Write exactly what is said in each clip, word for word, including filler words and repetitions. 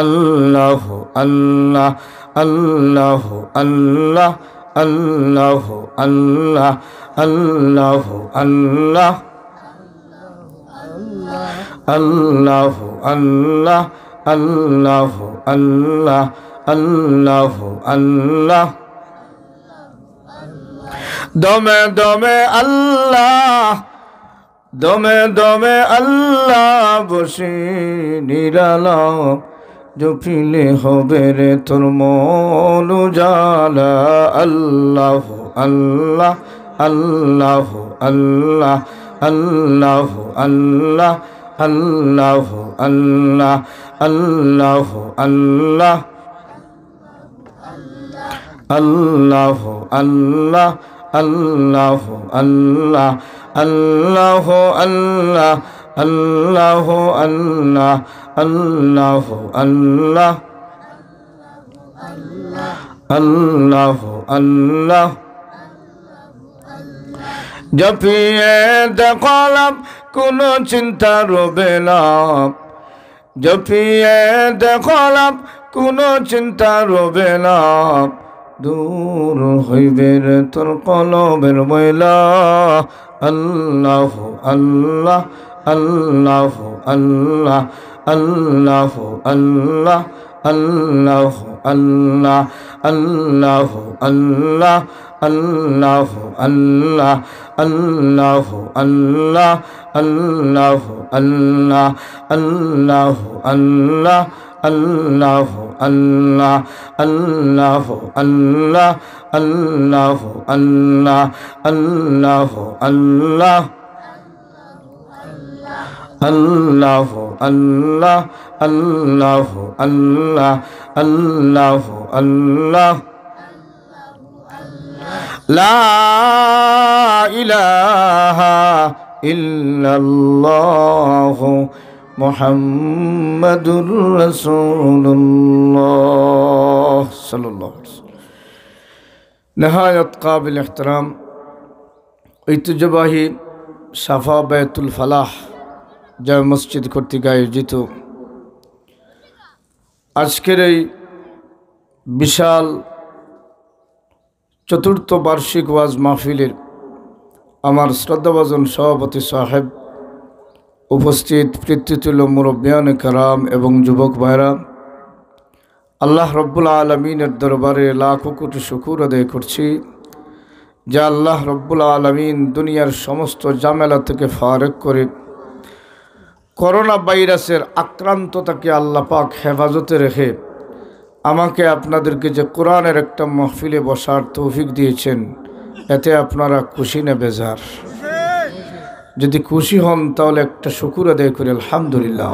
আল্লাহু আল্লাহ, আল্লাহু আল্লাহ, আল্লাহু আল্লাহ, আল্লাহু আল্লাহ। আল্লাহু আল্লাহ, আল্লাহু আল্লাহ, আল্লাহু আল্লাহ। দমে দমে আল্লাহ, দমে দমে আল্লাহ বসে নিরালা। জপিলে হবে রে তোর মন উজালা। আল্লাহু আল্লাহ, আল্লাহু আল্লাহ, আল্লাহু আল্লাহ, আল্লাহু আল্লাহ, আল্লাহু আল্লাহ। আল্লাহু আল্লাহ, আল্লাহু আল্লাহ, আল্লাহু আল্লাহ, আল্লাহু আল্লাহ, আল্লাহু আল্লাহ, আল্লাহু আল্লাহ। জপিয়ে দেখো লাভ, কোনো চিন্তা রবে না। জপিয়ে দেখো লাভ, কোনো চিন্তা রবে না। দূর হইবে রে তোর কলবের ময়লা। আল্লাহু আল্লাহ, আল্লাহু আল্লাহ, আল্লাহু আল্লাহ, আল্লাহু আল্লাহ, আল্লাহু আল্লাহ, আল্লাহু আল্লাহ, আল্লাহু আল্লাহ, আল্লাহু আল্লাহ, আল্লাহু আল্লাহ, আল্লাহু আল্লাহ, আল্লাহু আল্লাহ, আল্লাহু আল্লাহ, আল্লাহু আল্লাহ। আল্লাহু আল্লাহ, আল্লাহু আল্লাহ, আল্লাহু আল্লাহ। লা ইলাহা ইল্লাল্লাহু মুহাম্মাদুর রাসূলুল্লাহ সাল্লাল্লাহু আলাইহি ওয়াসাল্লাম। নেহায়েত কাবিল এহতেরাম ঐতিহ্যবাহী সাফা বায়তুল ফালাহ জামে মসজিদ কর্তৃক আয়োজিত আজকের এই বিশাল চতুর্থ বার্ষিক ওয়াজ মাহফিলের আমার শ্রদ্ধাভাজন সভাপতি সাহেব, উপস্থিত পিতৃতুল্য মুরব্বিয়ানে কেরাম এবং যুবক ভাইরা, আল্লাহ রব্বুল আলামিনের দরবারে লাখো কোটি শুকুর আদায় করছি যে আল্লাহ রব্বুল আলামিন দুনিয়ার সমস্ত ঝামেলা থেকে ফারেক করে করোনা ভাইরাসের আক্রান্ত থেকে আল্লাহ পাক হেফাজতে রেখে আমাকে আপনাদেরকে যে কোরআনের একটা মাহফিলে বসার তৌফিক দিয়েছেন, এতে আপনারা খুশি না বেজার? যদি খুশি হন, তাহলে একটা শুকুর আদায় করি, আলহামদুলিল্লাহ।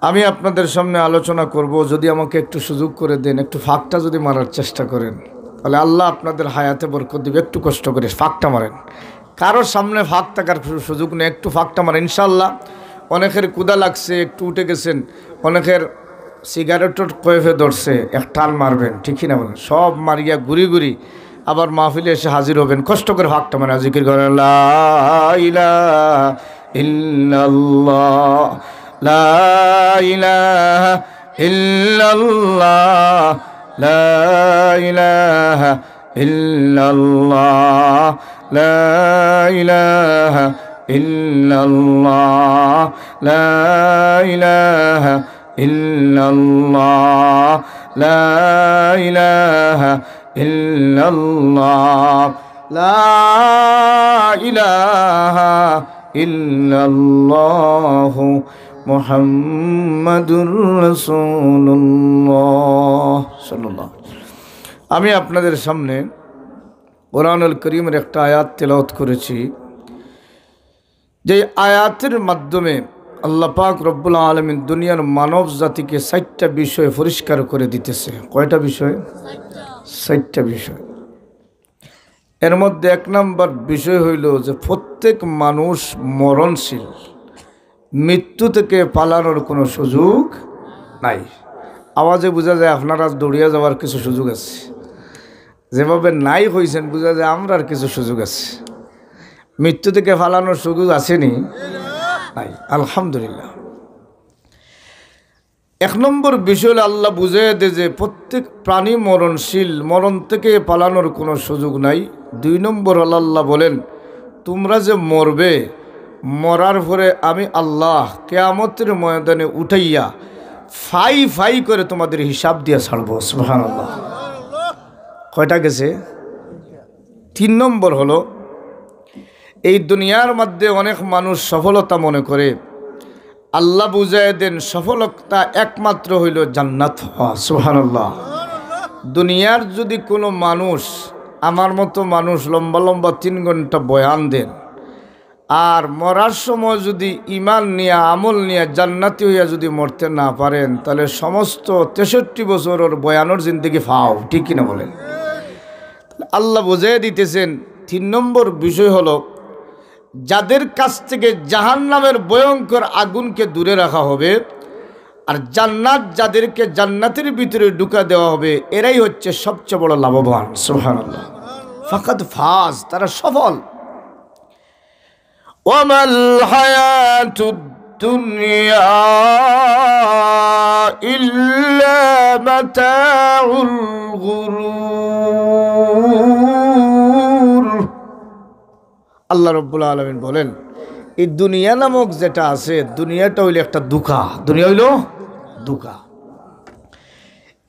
আমি আপনাদের সামনে আলোচনা করব, যদি আমাকে একটু সুযোগ করে দেন, একটু ফাঁকটা যদি মারার চেষ্টা করেন, তাহলে আল্লাহ আপনাদের হায়াতে বরকত দিবে। একটু কষ্ট করে ফাঁকটা মারেন, কারোর সামনে ফাঁক থাকার সু-, সুযোগ নেই, একটু ফাঁকটা মারেন। ইনশাআল্লাহ, অনেকের ক্ষুধা লাগছে, একটু উঠে গেছেন, অনেকের সিগারেটর কয়েফে ধরছে, এক টান মারবেন, ঠিক কি না বলেন? সব মারিয়া ঘুরি ঘুরি আবার মাহফিলে এসে হাজির হবেন। কষ্ট করে ফাঁকটা মারেন, জিকির করেন, লা ইলাহা ইল্লাল্লাহ, লা ইলাহা ইল্লাল্লাহ, লা ইলাহা ইল্লাল্লাহ, লা ইলাহা ইল্লাল্লাহ, লা ইলাহা ইল্লাল্লাহ, লা ইলাহা ইল্লাল্লাহ, লা ইলাহা ইল্লাল্লাহু মুহাম্মাদুর রাসূলুল্লাহ সাল্লাল্লাহু আলাইহি ওয়াসাল্লাম। আমি আপনাদের সামনে কোরআনুল করিমের একটা আয়াত তেলাওয়াত করেছি, যে আয়াতের মাধ্যমে আল্লাহ পাক রব্বুল আলামিন দুনিয়ার মানব জাতিকে চারটা বিষয়ে পরিষ্কার করে দিতেছে। কয়টা বিষয়? চারটা বিষয়। এর মধ্যে এক নাম্বার বিষয় হইল যে প্রত্যেক মানুষ মরণশীল, মৃত্যু থেকে পালানোর কোনো সুযোগ নাই। আওয়াজে বোঝা যায় আপনারা দৌড়িয়া যাওয়ার কিছু সুযোগ আছে, যেভাবে নাই হইছেন বোঝা যায় আমরার কিছু সুযোগ আছে। মৃত্যু থেকে পালানোর সুযোগ আছেনি? নাই, আলহামদুলিল্লাহ। এক নম্বর বিষয় হলো আল্লাহ বুঝাইয়া দেয় যে প্রত্যেক প্রাণী মরণশীল, মরণ থেকে পালানোর কোনো সুযোগ নাই। দুই নম্বর হলো আল্লাহ বলেন, তোমরা যে মরবে, মরার পরে আমি আল্লাহ কিয়ামতের ময়দানে উঠাইয়া ফাই ফাই করে তোমাদের হিসাব দিয়া ছাড়বো। সুবহানাল্লাহ। কয়টা গেছে? তিন নম্বর হলো, এই দুনিয়ার মধ্যে অনেক মানুষ সফলতা মনে করে, আল্লাহ বুঝায় দেন সফলতা একমাত্র হইল জান্নাত হওয়া। সুবহানাল্লাহ। দুনিয়ার যদি কোনো মানুষ, আমার মতো মানুষ, লম্বা লম্বা তিন ঘন্টা বয়ান দেন, আর মরার সময় যদি ইমান নিয়া, আমল নিয়া, জান্নাতি হইয়া যদি মরতে না পারেন, তাহলে সমস্ত তেষট্টি বছরর বয়ানর জিন্দেগি ফাও। ঠিক কিনা বলেন? আল্লাহ বুঝাই দিতেছেন, তিন নম্বর বিষয় হলো, যাদের কাছ থেকে জাহান্নামের ভয়ঙ্কর আগুনকে দূরে রাখা হবে, আর জান্নাত, যাদেরকে জান্নাতের ভিতরে ঢুকা দেওয়া হবে, এরাই হচ্ছে সবচেয়ে বড় লাভবান। সুবহানাল্লাহ। ফাকাদ ফাজ, তারা সফল। ওয়ামাল হায়াতুদ দুনিয়া ইল্লা মাতাউল গুরুর। আল্লাহ রব্বুল আলামিন বলেন, এই দুনিয়া নামক যেটা আছে, দুনিয়াটা হইল একটা ধোঁকা। দুনিয়া হইল ধোঁকা।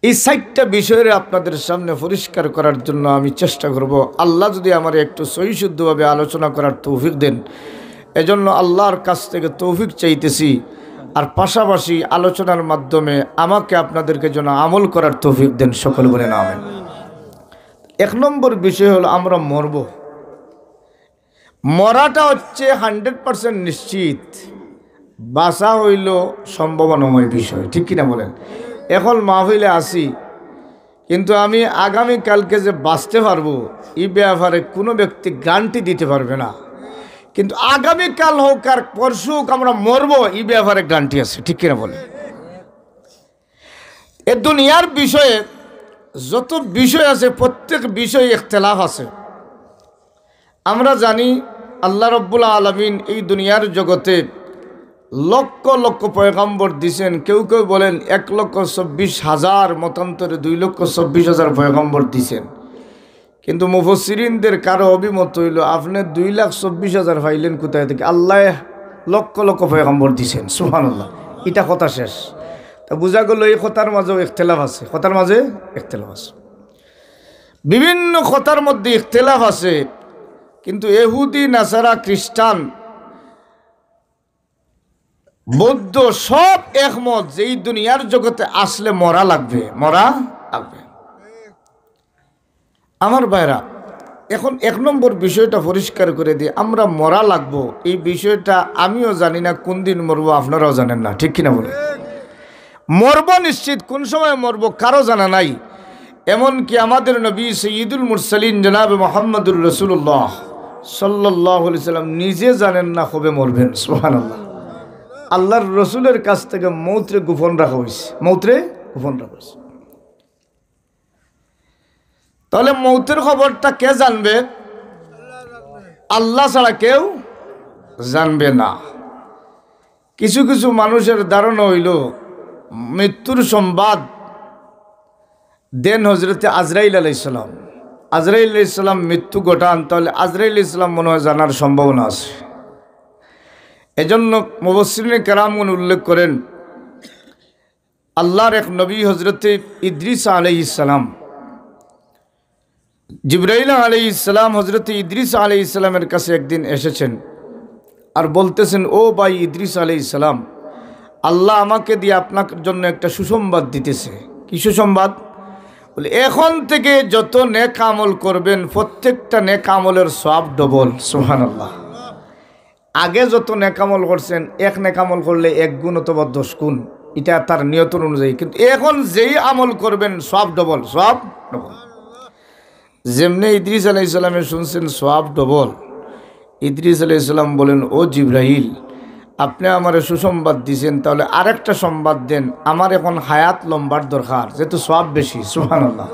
এই চারটা বিষয়ের আপনাদের সামনে পরিষ্কার করার জন্য আমি চেষ্টা করব। আল্লাহ যদি আমার একটু সহি শুদ্ধভাবে আলোচনা করার তৌফিক দেন, এজন্য আল্লাহর কাছ থেকে তৌফিক চাইতেছি। আর পাশাপাশি আলোচনার মাধ্যমে আমাকে আপনাদেরকে যেন আমল করার তৌফিক দেন। সকল বলেন আমিন। এক নম্বর বিষয় হলো, আমরা মরব। মরাটা হচ্ছে হান্ড্রেড পার্সেন্ট নিশ্চিত, বাঁচা হইল সম্ভাবনাময় বিষয়। ঠিক কিনা বলেন? এখন মাহফিলে আছি, কিন্তু আমি আগামী কালকে যে বাঁচতে পারবো, এই ব্যাপারে কোনো ব্যক্তি গ্যারান্টি দিতে পারবে না। কিন্তু আগামীকাল হোক আর পরশু হোক, আমরা মরবো, এই ব্যাপারে গ্যারান্টি আছে। ঠিক কিনা বলেন? এ দুনিয়ার বিষয়ে যত বিষয় আছে, প্রত্যেক বিষয়ে ইখতিলাফ আছে। আমরা জানি, আল্লাহ রব্বুল আলামিন এই দুনিয়ার জগতে লক্ষ লক্ষ পয়গম্বর দিছেন। কেউ কেউ বলেন এক লক্ষ চব্বিশ হাজার, মতান্তরে দুই লক্ষ চব্বিশ হাজার পয়গম্বর দিছেন। কিন্তু মুফাসসিরিনদের কারো অভিমত হইল, আপনি দুই লাখ চব্বিশ হাজার পাইলেন কোথায় থেকে? আল্লাহ লক্ষ লক্ষ পয়গম্বর দিছেন। সুবহানাল্লাহ। এটা কথা শেষ। তা বুঝা গেল, এই কথার মাঝেও ইখতিলাফ আছে, কথার মাঝে ইখতিলাফ আছে, বিভিন্ন কথার মধ্যে ইখতিলাফ আছে। কিন্তু এহুদি, নাসারা, খ্রিস্টান, বৌদ্ধ সব একমত যে এই দুনিয়ার জগতে আসলে মরা লাগবে, মরা লাগবে। আমার ভাইরা, এখন এক নম্বর বিষয়টা পরিষ্কার করে দিই, আমরা মরা লাগবো, এই বিষয়টা আমিও জানি না কোন দিন মরবো, আপনারাও জানেন না, ঠিক কিনা বলেন? মরবো নিশ্চিত, কোন সময় মরবো কারো জানা নাই। এমনকি আমাদের নবী সৈয়দুল মুরসালিন জনাব মোহাম্মদুর রাসূলুল্লাহ সাল্লাল্লাহু আলাইহি সাল্লাম নিজে জানেন না কবে মরবেন। সুবহানাল্লাহ। আল্লাহর রসুলের কাছ থেকে মৌতরে গোপন রাখা হয়েছে, মৌতরে গোপন রাখা হয়েছে। তাহলে মৌতের খবরটা কে জানবে? আল্লাহ ছাড়া কেউ জানবে না। কিছু কিছু মানুষের ধারণা হইল, মৃত্যুর সংবাদ দেন হজরতে আজরাইল আলাইহিস সালাম। আজরাইল আলাইহিস সালাম মৃত্যু ঘটান, তাহলে আজরাইল আলাইহিস সালাম মনে হয় জানার সম্ভাবনা আছে। এজন্য মুফাসসিরিনে কেরামগণ উল্লেখ করেন, আল্লাহর এক নবী হজরতে ইদ্রিস আলাইহিস সালাম, জিব্রাইল আলাইহিস সালাম হজরতে ইদ্রিস আলাইহিস সালামের কাছে একদিন এসেছেন আর বলতেছেন, "ও ভাই ইদ্রিস আলাইহিস সালাম, আল্লাহ আমাকে দিয়ে আপনার জন্য একটা সুসংবাদ দিতেছে।" কি সুসংবাদ? বলে, "এখন থেকে যত নেক আমল করবেন, প্রত্যেকটা নেক আমলের সওয়াব ডবল।" সুবহানাল্লাহ। আগে যত নেক আমল করছেন, এক নেক আমল করলে এক গুণ অথবা দশ গুণ, এটা তার নিয়ত অনুযায়ী। কিন্তু এখন যেই আমল করবেন, সওয়াব ডবল, সওয়াব ডবল। যেমনে ইদ্রিস আলাইহিস সালামে শুনছেন সওয়াব ডবল, ইদ্রিস আলাইহিস সালাম বলেন, "ও জিব্রাইল, আপনি আমারে সুসংবাদ দিছেন, তাহলে আরেকটা সংবাদ দেন, আমার এখন হায়াত লম্বার দরকার, যেহেতু সওয়াব বেশি।" সুবহানাল্লাহ।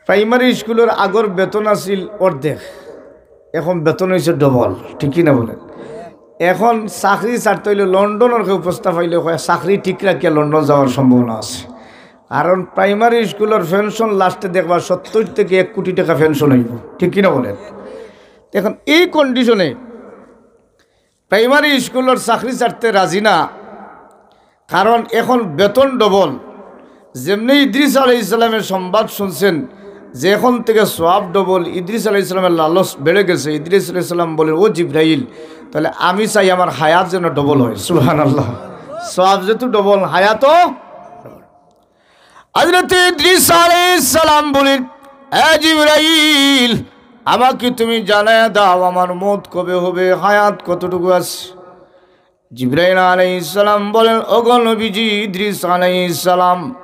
প্রাইমারি স্কুলের আগর বেতন আছিল অর্ধেক, এখন বেতন হইছে ডবল, ঠিক কি না বলেন? এখন চাকরি ছাড়তে অইলে লন্ডনর কেউ প্রস্তাব পাইলে কয়, চাকরি ঠিক রাখিয়া লন্ডন যাওয়ার সম্ভাবনা আছে। কারণ প্রাইমারি স্কুলর পেনশন লাস্টে দেখবা সত্তর থেকে এক কোটি টাকা পেনশন অইবো, ঠিক কিনা বলেন? এখন এই কন্ডিশনে প্রাইমারি স্কুলর চাকরি ছাড়তে রাজি না, কারণ এখন বেতন ডবল। যেমনে ইদ্রিস আলাইহিস সালামের সংবাদ শুনছেন যে এখন থেকে সওয়াব ডবল, ইদ্রিস আলাইহিস সালামের লালস বেড়ে গেছে। ইদ্রিস আলাইহিস সালাম বলেন, "ও জিব্রাইল, তাহলে আমি চাই আমার হায়াত যেন ডবল হয়।" সুবহানাল্লাহ। সওয়াব যেহেতু ডবল, হায়াতও ডবল। হযরত ইদ্রিস আলাইহিস সালাম বলেন, "এ জিব্রাইল, আমাকে তুমি জানায় দাও আমার মউত কবে হবে, হায়াত কতটুকু আছে?" জিব্রাইল আলাইহিস সালাম বলেন, "ওগো নবীজি ইদ্রিস আলাইহিস সালাম,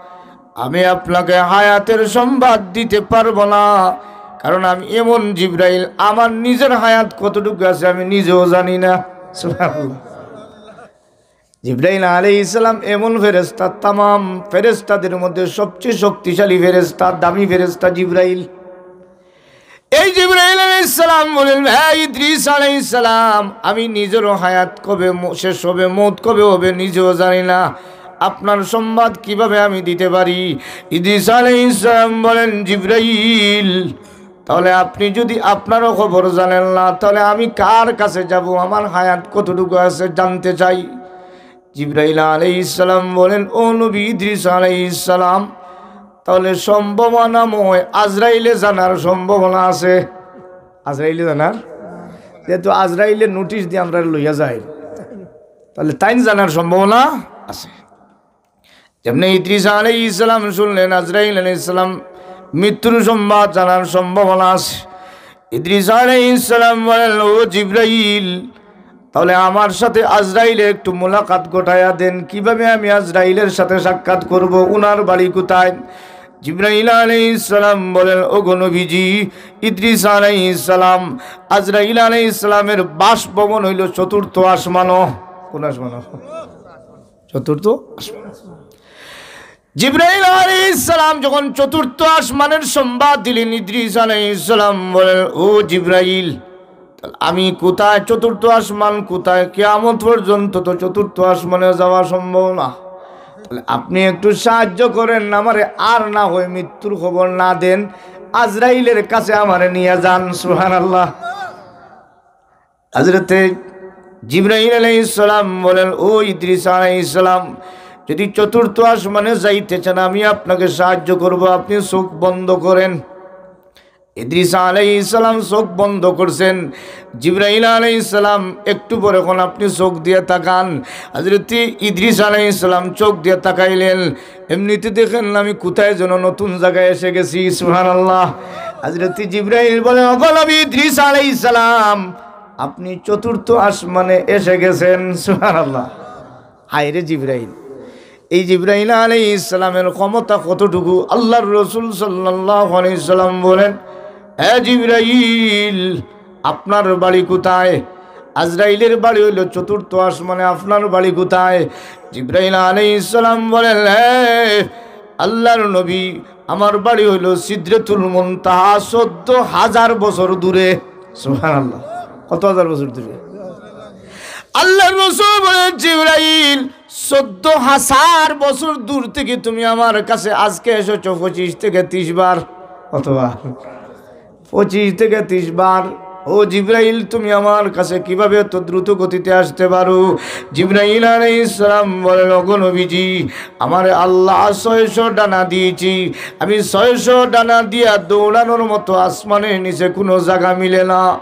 আমি আপনাকে হায়াতের সংবাদ দিতে পারবো না, কারণ আমি এমন জিব্রাইল, আমার নিজের হায়াত কতটুকু আছে আমি নিজেও জানি না।" সুবহানাল্লাহ। জিব্রাইল আলাইহিস সালাম এমন ফেরেশতা, তামাম ফেরেশতাদের মধ্যে সবচেয়ে শক্তিশালী ফেরেশতা, দামি ফেরেশতা জিব্রাইল। এই জিব্রাইল আলাইহিস সালাম বলেন, "হে ইদ্রিস আলাইহিস সালাম, আমি নিজেরও হায়াত কবে ম-, শেষ হবে, মউত কবে হবে, নিজেও জানি না। আপনার সংবাদ কিভাবে আমি দিতে পারি?" ইদ্রিস আলাইহিস সালাম বলেন, "জিব্রাইল, তাহলে আপনি যদি আপনারও খবর জানেন না, তাহলে আমি কার কাছে যাব? আমার হায়াত কতটুকু আছে জানতে চাই।" জিব্রাইল আলাইহিস সালাম বলেন, "ও নবী ইদ্রিস আলাইহিস সালাম, তাহলে সম্ভাবনাময় আজরাইলে জানার সম্ভাবনা আছে।" আজরাইলে জানার, যেহেতু আজরাইলে নোটিশ দিয়ে আমরা লইয়া যাই, তাহলে তাইন জানার সম্ভাবনা আছে। যেমনি ইদ্রিস আলাইহিস সালাম শুনলেন আজরাইল আলাইহিস সালাম মৃত্যুর সংবাদ জানার সম্ভাবনা আছে, ইদ্রিস আলাইহিস সালাম বলেন, "ও জিব্রাইল, তাহলে আমার সাথে আজরাইলের একটু মোলাকাত ঘটাইয়া দেন, কিভাবে আমি আজরাইলের সাথে সাক্ষাৎ করব, উনার বাড়ি কোথায়?" জিব্রাইল আলাইহিস সালাম বলেন, "ওগো নবীজি, ইদ্রিস আলাইহিস সালাম, আজরাইল আলাইহিস সালামের বাসভবন হইল চতুর্থ আসমানো।" কোন আসমানো? চতুর্থ আসমান। জিব্রাইল আলাইহিস সালাম যখন চতুর্থ আসমানের সংবাদ দিলেন, ইদ্রিস আলাইহিস সালাম বলেন, "ও জিব্রাইল, তাহলে আমি কোথায়? চতুর্থ আসমান কোথায়? কিয়ামত পর্যন্ত তো চতুর্থ আসমানে যাওয়া সম্ভব না। তাহলে আপনি একটু সাহায্য করেন, আমারে আর না হয় মৃত্যুর খবর না দেন, আজরাইলের কাছে আমারে নিয়ে যান।" সুবহানাল্লাহ। হযরতে জিব্রাইল আলাইহিস সালাম বলেন, "ও ইদ্রিস আলাইহিস সালাম, যদি চতুর্থ আসমানে যাইতে চান, আমি আপনাকে সাহায্য করব, আপনি চোখ বন্ধ করেন।" ইদ্রিস আলাইহিস সালাম চোখ বন্ধ করছেন। জিব্রাইল আলাইহিস সালাম একটু পরে, "এখন আপনি চোখ দিয়ে তাকান।" হযরতে ইদ্রিস আলাইহিস সালাম চোখ দিয়ে তাকাইলেন, এমনিতে দেখেন আমি কোথায় যেন নতুন জায়গায় এসে গেছি। সুবহানাল্লাহ। হযরতে জিব্রাইল বলেন, "ওগো নবী ইদ্রিস আলাইহিস সালাম, আপনি চতুর্থ আসমানে এসে গেছেন।" সুবহানাল্লাহ। হায় রে জিব্রাইল, এই জিব্রাইল আলাইহিস সালামের ক্ষমতা কতটুকু? আল্লাহর রাসূল সাল্লাল্লাহু আলাইহি সাল্লাম বলেন, "হে জিব্রাইল, আপনার বাড়ি কোথায়?" আজরাইলের বাড়ি হইল চতুর্থ আসমানে, "আপনার বাড়ি কোথায়?" জিব্রাইল আলাইহিস সালাম বলেন, "হে আল্লাহর নবী, আমার বাড়ি হইল সিদরাতুল মুনতাহা, চোদ্দ হাজার বছর দূরে।" সুবহানাল্লাহ। কত হাজার বছর দূরে? আল্লাহর রাসূল বলেন, "জিব্রাইল, চোদ্দ হাজার বছর দূর থেকে তুমি আমার কাছে আজকে এসেছো পঁচিশ থেকে ত্রিশ বার।" অথবা পঁচিশ থেকে ত্রিশ বার, "ও জিব্রাইল, তুমি আমার কাছে কিভাবে এত দ্রুত গতিতে আসতে পারো?" জিব্রাইল আলাইহিস সালাম বলেন, "ওগো নবীজি, আমারে আল্লাহ ছয়শো ডানা দিয়েছি, আমি ছয়শো ডানা দিয়া দৌড়ানোর মতো আসমানের নিচে কোনো জায়গা মিলে না।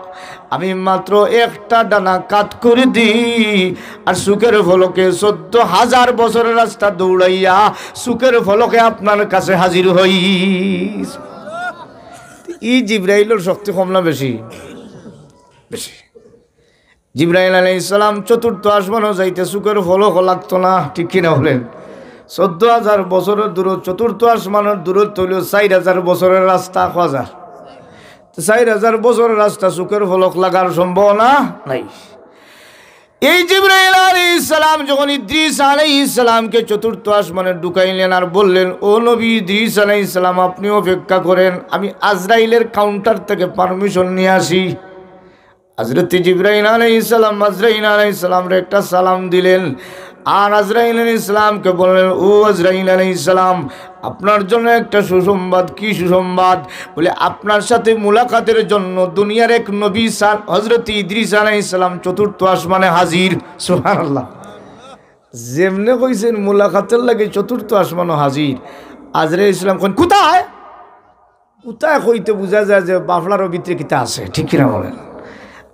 আমি মাত্র একটা ডানা কাত করে দিই, আর চোখের পলকে চোদ্দ হাজার বছরের রাস্তা দৌড়াইয়া চোখের পলকে আপনার কাছে হাজির হই।" ই জিব্রাইলর শক্তি কম না বেশি? বেশি। জিব্রাইল আলাইহিস সালাম চতুর্থ আসমানও যাইতে চোখের পলকও লাগতো না, ঠিক কিনা বলেন? চোদ্দ হাজার বছরের দূরত্ব, চতুর্থ আসমানের দূরত্ব হইল চার হাজার বছরের রাস্তা, কয় হাজার। তো চার হাজার বছরের রাস্তা চোখের পলক লাগার সম্ভাবনা নাই। এই জিব্রাইল আলাইহিস সালাম যখন ইদ্রিস আলাইহিস সালামকে চতুর্থ আসমানে ঢুকাইলেন আর বললেন, "ও নবী ইদ্রিস আলাইহিস সালাম, আপনি অপেক্ষা করেন, আমি আজরাইলের কাউন্টার থেকে পারমিশন নিয়ে আসি।" হযরত জিবরাইল আলাইহিস সালাম আজরাইল আলাইহিস সালামরে একটা সালাম দিলেন, আর আজরাইল আলাইহিস সালামকে বললেন, "ও আজরাইল আলাইহিস সালাম, আপনার জন্য একটা সুসংবাদ।" "কি সুসংবাদ?" বলে, "আপনার সাথে মুলাকাতের জন্য দুনিয়ার এক নবী সাল-, হযরত ইদ্রিস আলাইহিস সালাম চতুর্থ আসমানে হাজির।" সুবহানাল্লাহ। যেমনে কইছেন মুলাকাতের লাগি চতুর্থ আসমানও হাজির, আজরাইল ইসলাম কইন, "কোথায়?" কোথায় কইতে বুঝা যায় যে বাফলার ভিতরে কিতা আছে, ঠিক কিনা বলেন?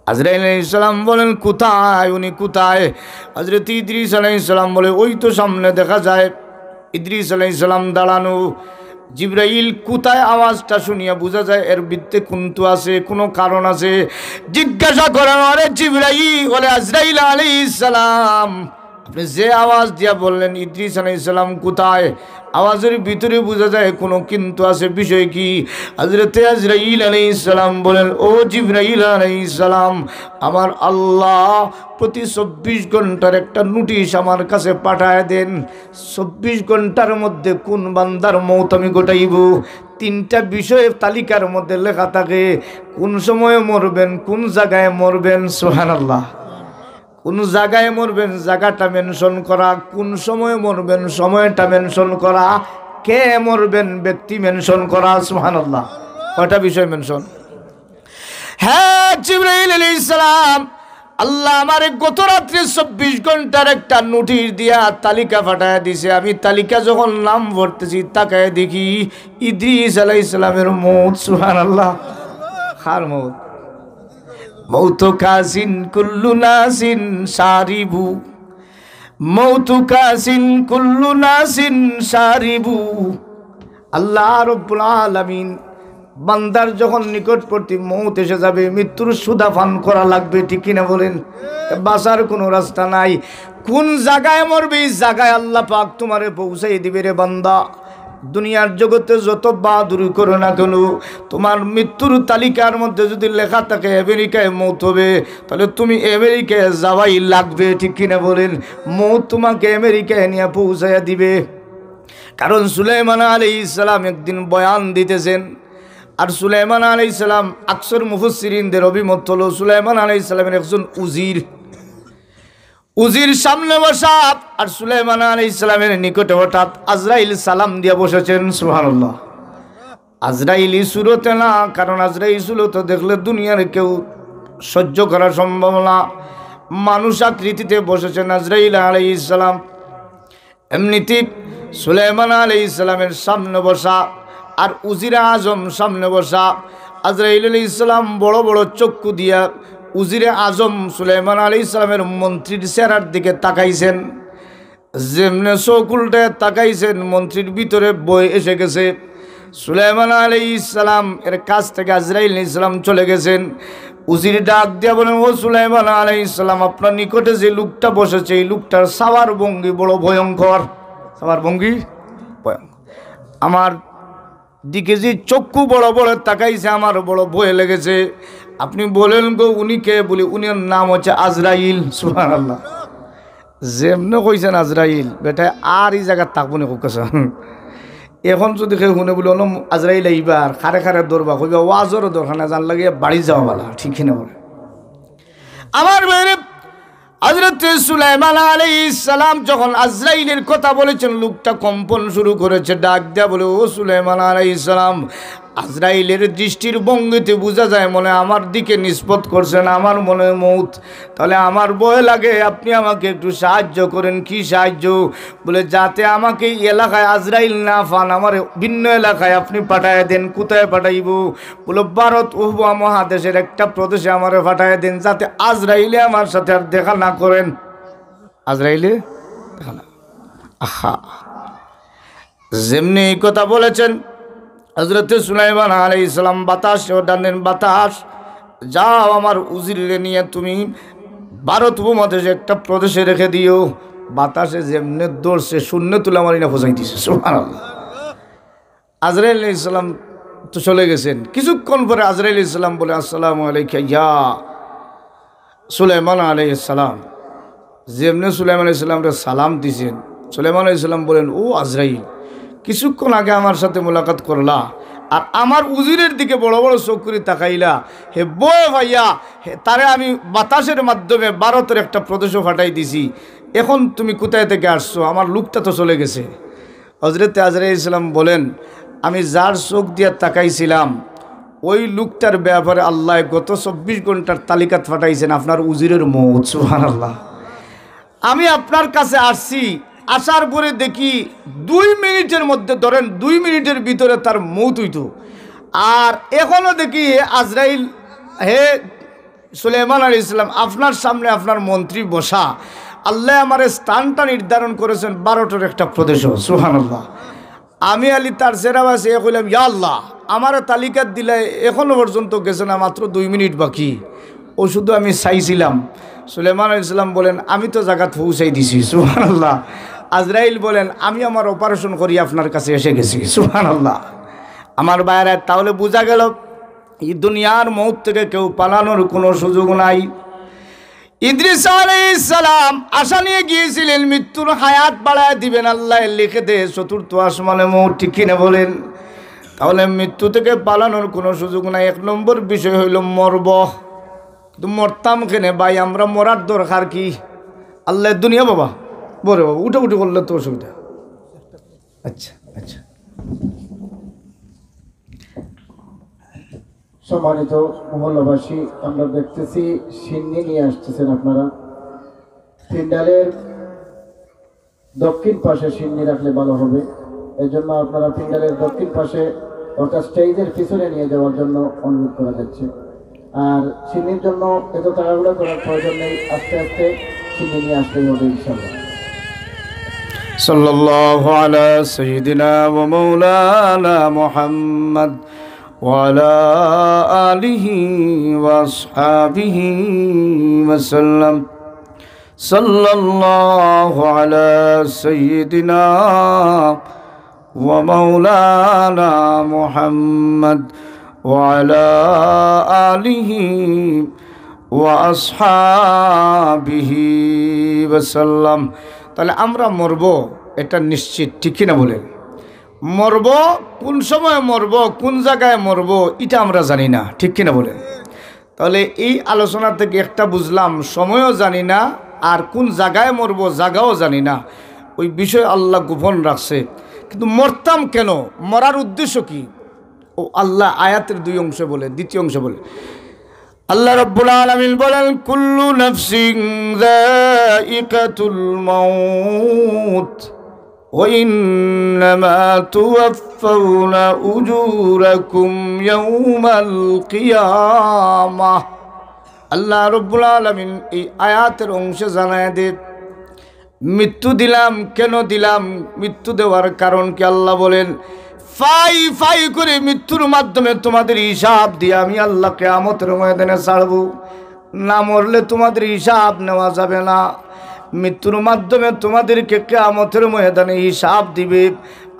আজরাইল আলাইহিস সালাম বলেন, "কোথায়? উনি কোথায়?" হযরত ইদ্রিস আলাইহিস সালাম বলে, "ওই তো সামনে দেখা যায় ইদ্রিস আলাইহিস সালাম দাঁড়ানো।" জিবরাইল কোথায় আওয়াজটা শুনিয়া বুঝা যায় এর ভিতরে কুনতু আছে, কোনো কারণ আছে। জিজ্ঞাসা করেন, "আরে জিবরাইল," বলে, "আজরাইল আলাইহিস সালাম।" আপনি যে আওয়াজ দিয়া বললেন, "ইদ্রিস আলাইহিস সালাম কোথায়?" আওয়াজের ভিতরে বুঝা যায় কোনো কিন্তু আছে, বিষয় কি? হযরতে আজরাইল আলাইহিস সালাম বলেন, "ও জিবরাইল আলাইহিস সালাম, আমার আল্লাহ প্রতি চব্বিশ ঘন্টার একটা নোটিশ আমার কাছে পাঠায় দেন। চব্বিশ ঘন্টার মধ্যে কোন বান্দার মউত আমি ঘটাইব, তিনটা বিষয়ে তালিকার মধ্যে লেখা থাকে, কোন সময়ে মরবেন, কোন জায়গায় মরবেন।" সুবহানাল্লাহ। কোন জায়গায় মরবেন, জায়গাটা মেনশন করা, কোন সময় মরবেন, সময়টা মেনশন করা, কে মরবেন, ব্যক্তি মেনশন করা। সুবহানাল্লাহ। কয়টা বিষয় মেনশন? হ্যাঁ, জিবরাইল আলাইহিস সালাম, আল্লাহ আমারে গত রাত্রে চব্বিশ ঘন্টার একটা নোটিশ দিয়া তালিকা পাঠায় দিছে। আমি তালিকা যখন নাম পড়তেছি, তাকায় দেখি ইদ্রিস আলাইহিস সালামের মউত। সুবহানাল্লাহ। কার মউত? "মউতু কাসিন কুল্লু নাসিন শারিবু, মউতু কাসিন কুল্লু নাসিন শারিবু।" আল্লাহ রব্বুল আলামিন বান্দার যখন নিকটবর্তী মউত এসে যাবে, মৃত্যুর সুধা পান করা লাগবে, ঠিক কিনা বলেন? বাঁচার কোনো রাস্তা নাই। কোন জায়গায় মরবে, এই জায়গায় আল্লাহ পাক তোমারে পৌঁছাই দিবে রে বান্দা। দুনিয়ার জগতে যত বাহাদুরি করো না কেন, তোমার মৃত্যুর তালিকার মধ্যে যদি লেখা থাকে আমেরিকায় মউত হবে, তাহলে তুমি আমেরিকায় যাওয়াই লাগবে, ঠিক কিনা বলেন? মউত তোমাকে আমেরিকায় নিয়ে পৌঁছাইয়া দিবে। কারণ সুলাইমান আলাইহিস সালাম একদিন বয়ান দিতেছেন, আর সুলাইমান আলাইহিস সালাম আকসর মুফাসসিরিনদের অভিমত হলো সুলাইমান আলাইহিস সালামের একজন উজির, উজির সামনে বসা, আর সুলাইমান আলাইহিস সালামের নিকটে হঠাৎ আজরাইল সালাম দিয়া বসেছেন। সুবহানাল্লাহ। আজরাইলি সুরতে না, কারণ আজরাইল সুরতে দেখলে দুনিয়ার কেউ সহ্য করা সম্ভব না। মানুষ আকৃতিতে বসেছেন আজরাইল আলাইহিস সালাম। এমনিতে সুলাইমান আলাইহিস সালামের সামনে বসা, আর উজিরে আজম সামনে বসা। আজরাইল আলাইহিস সালাম বড় বড় চক্ষু দিয়া উজিরে আজম সুলাইমান আলাইহিস সালামের মন্ত্রীর চেহারার দিকে তাকাইছেন। যেমনে চোখ উল্টে তাকাইছেন, মন্ত্রীর ভিতরে ভয় এসে গেছে। সুলাইমান আলাইহিস সালাম এর কাছ থেকে আজরাইল আলাইহিস সালাম চলে গেছেন। উজির ডাক দিয়া বলেন, "ও সুলাইমান আলাইহিস সালাম, আপনার নিকটে যে লোকটা বসেছে, এই লোকটার চাওয়ার ভঙ্গি বড় ভয়ঙ্কর।" চাওয়ার ভঙ্গি ভয়ঙ্কর। আমার দিকে যে চক্ষু বড় বড় তাকাইছে, আমার বড় ভয় লেগেছে। আপনি বলেন গো, উনি কে? বলি, "উনার নাম হচ্ছে আজরাইল।" সুবহানাল্লাহ। যেমনে কইছেন আজরাইল, বেটায় আর এই জাগাত থাকবো না, খুব কাছে। এখন যদি কেউ হুনে বলে, "অনো আজরাইল আইবার, খারে খারে দরবা", কইবা, "ওয়াজরও দরকার না, জান লাগে বাড়ি যাওয়া বালা", ঠিক কিনা বলে? আমার ভাইরে, হযরত সুলাইমান আলাইহিস সালাম যখন আজরাইলের কথা বলেছেন, লোকটা কম্পন শুরু করেছে, ডাক দেয়া বলে, "ও সুলাইমান আলাইহিস সালাম, আজরাইলের দৃষ্টির ভঙ্গিতে বুঝা যায় মনে হয় আমার দিকে নিসবত করছেন, আমার মনে হয় মউত। তাহলে আমার ভয় লাগে, আপনি আমাকে একটু সাহায্য করেন।" "কি সাহায্য?" বলে, "যাতে আমাকে এই এলাকায় আজরাইল না পান, আমার ভিন্ন এলাকায় আপনি পাঠায় দেন।" "কোথায় পাঠাইব?" বলে, "ভারত উপমহাদেশের একটা প্রদেশে আমারে পাঠায় দেন, যাতে আজরাইলে আমার সাথে আর দেখা না করেন।" আজরাইলে দেখা না। আহা, যেমনি এই কথা বলেছেন, হযরতে সুলাইমান আলাইহিস সালাম বাতাসে ডাক দেন, "বাতাস, যাও আমার উজিররে নিয়ে তুমি ভারত উপমহাদেশে একটা প্রদেশে রেখে দিও।" বাতাসে যেমনে ধরছে, শূন্য তুলা মারি না ফসাই দিছে। সুবহানাল্লাহ। আজরাইল আলাইহিস সালাম তো চলে গেছেন। কিছুক্ষণ পরে আজরাইল আলাইহিস সালাম বলে, "আসসালামু আলাইকা ইয়া সুলাইমান আলাইহিস সালাম।" যেমনে সুলাইমান আলাইহিস সালামরে সালাম দিছেন, সুলাইমান আলাইহিস সালাম বলেন, "ও আজরাইল, কিছুক্ষণ আগে আমার সাথে মোলাকাত করলা, আর আমার উজিরের দিকে বড় বড় চউখ করি তাকাইলা। হে ভয় পাইয়া, হে, তারে আমি বাতাসের মাধ্যমে ভারতর একটা প্রদেশো পাঠাই দিছি। এখন তুমি কোথায় থেকে আসছো? আমার লোকটা তো চলে গেছে। হজরতে আজরাইল ইসলাম বলেন, আমি যার চউখ দিয়া তাকাইছিলাম, ওই লোকটার ব্যাপারে আল্লায় গত চব্বিশ ঘন্টার তালিকাত পাঠাইছেন আপনার উজিরের মউত। সুবহানাল্লাহ। আমি আপনার কাছে আসছি, আসার পরে দেখি দুই মিনিটের মধ্যে, ধরেন দুই মিনিটের ভিতরে তার মউত অইতো। আর এখনো দেখি, হে আজরাইল, হে সুলেমান আলাইহিস সালাম, আপনার সামনে আপনার মন্ত্রী বসা। আল্লায় আমারে স্থানটা নির্ধারণ করেছেন ভারতর একটা প্রদেশো। সুবহানাল্লাহ। আমি আলী তার চেহারা বাসে কইলাম, ইয়া আল্লাহ, আমারে তালিকাত দিলায়, এখনো পর্যন্ত গেছে না, মাত্র দুই মিনিট বাকি। ও শুধু আমি চাইছিলাম। সুলেমান আলাইহিস সালাম বলেন, আমি তো জাগাত পৌঁছাই দিছি। সুবহানাল্লাহ। আজরাইল বলেন, আমি আমার অপারেশন করি আপনার কাছে এসে গেছি। সুবহানাল্লাহ। আমার ভাইরা, তাহলে বুঝা গেল, এই দুনিয়ার মউত থেকে কেউ পালানোর কোনো সুযোগ নাই। ইদ্রিস আলাইহিস সালাম আশা নিয়ে গিয়েছিলেন, মৃত্যুর হায়াত বাড়ায় দিবেন আল্লায়, লিখে দে চতুর্থ আসমানে মউত, ঠিক কিনা বলেন? তাহলে মৃত্যু থেকে পালানোর কোনো সুযোগ নাই। এক নম্বর বিষয় হইল মরব, কিন্তু মরতাম কেনে ভাই, আমরা মরার দরকার কি? আল্লায় দুনিয়া বাবা, বড় বাবা, উঠাউঠি করলে তো অসুবিধা। আচ্ছা, আচ্ছা। সম্মানিত মহল্লাবাসী, আমরা দেখতেছি শিন্নি নিয়ে আসতেছেন আপনারা। প্যান্ডেলের দক্ষিণ পাশে শিন্নি রাখলে ভালো হবে, এজন্য আপনারা প্যান্ডেলের দক্ষিণ পাশে অর্থাৎ স্টেজের পিছনে নিয়ে যাওয়ার জন্য অনুরোধ করা যাচ্ছে। আর শিন্নির জন্য এত তাড়াহুড়া করার প্রয়োজন নেই, আস্তে আস্তে শিন্নি নিয়ে আসলেই হবে ইনশাআল্লাহ। সাল্লাল্লাহু আলা সাইয়্যিদিনা ওয়া মাওলানা মুহাম্মদ ওয়া আলা আলিহি ওয়া আসহাবিহি ওয়া সাল্লাম। সাল্লাল্লাহু আলা সাইয়্যিদিনা ওয়া মাওলানা মুহাম্মদ ওয়া আলা আলিহি ওয়া আসহাবিহি ওয়া সাল্লাম। তাহলে আমরা মরব, এটা নিশ্চিত, ঠিক কিনা বলেন? মরব, কোন সময় মরব, কোন জায়গায় মরব, এটা আমরা জানি না, ঠিক কিনা বলেন? তাহলে এই আলোচনা থেকে একটা বুঝলাম, সময়ও জানি না, আর কোন জায়গায় মরব, জায়গাও জানি না। ওই বিষয় আল্লাহ গোপন রাখছে। কিন্তু মরতাম কেন, মরার উদ্দেশ্য কি? ও আল্লাহ আয়াতের দুই অংশে বলে, দ্বিতীয় অংশে বলে, আল্লাহ রাব্বুল আলামিন বলেন, কুল্লু নাফসিন যায়িকাতুল মাউত ওয়া ইন্নামা তুওয়াফফাউনা উজুরাকুম ইয়াউমাল কিয়ামাহ। আল্লাহ রাব্বুল আলামিন এই আয়াতের অংশে জানায় দে, মৃত্যু দিলাম, কেন দিলাম, মৃত্যু দেওয়ার কারণ কি? আল্লাহ বলেন, ফাই ফাই করে মৃত্যুর মাধ্যমে তোমাদের হিসাব দিয়ে আমি আল্লাহ কিয়ামতের ময়দানে ছাড়বো। না মরলে তোমাদের হিসাব নেওয়া যাবে না। মৃত্যুর মাধ্যমে তোমাদেরকে কিয়ামতের ময়দানে হিসাব দিবে।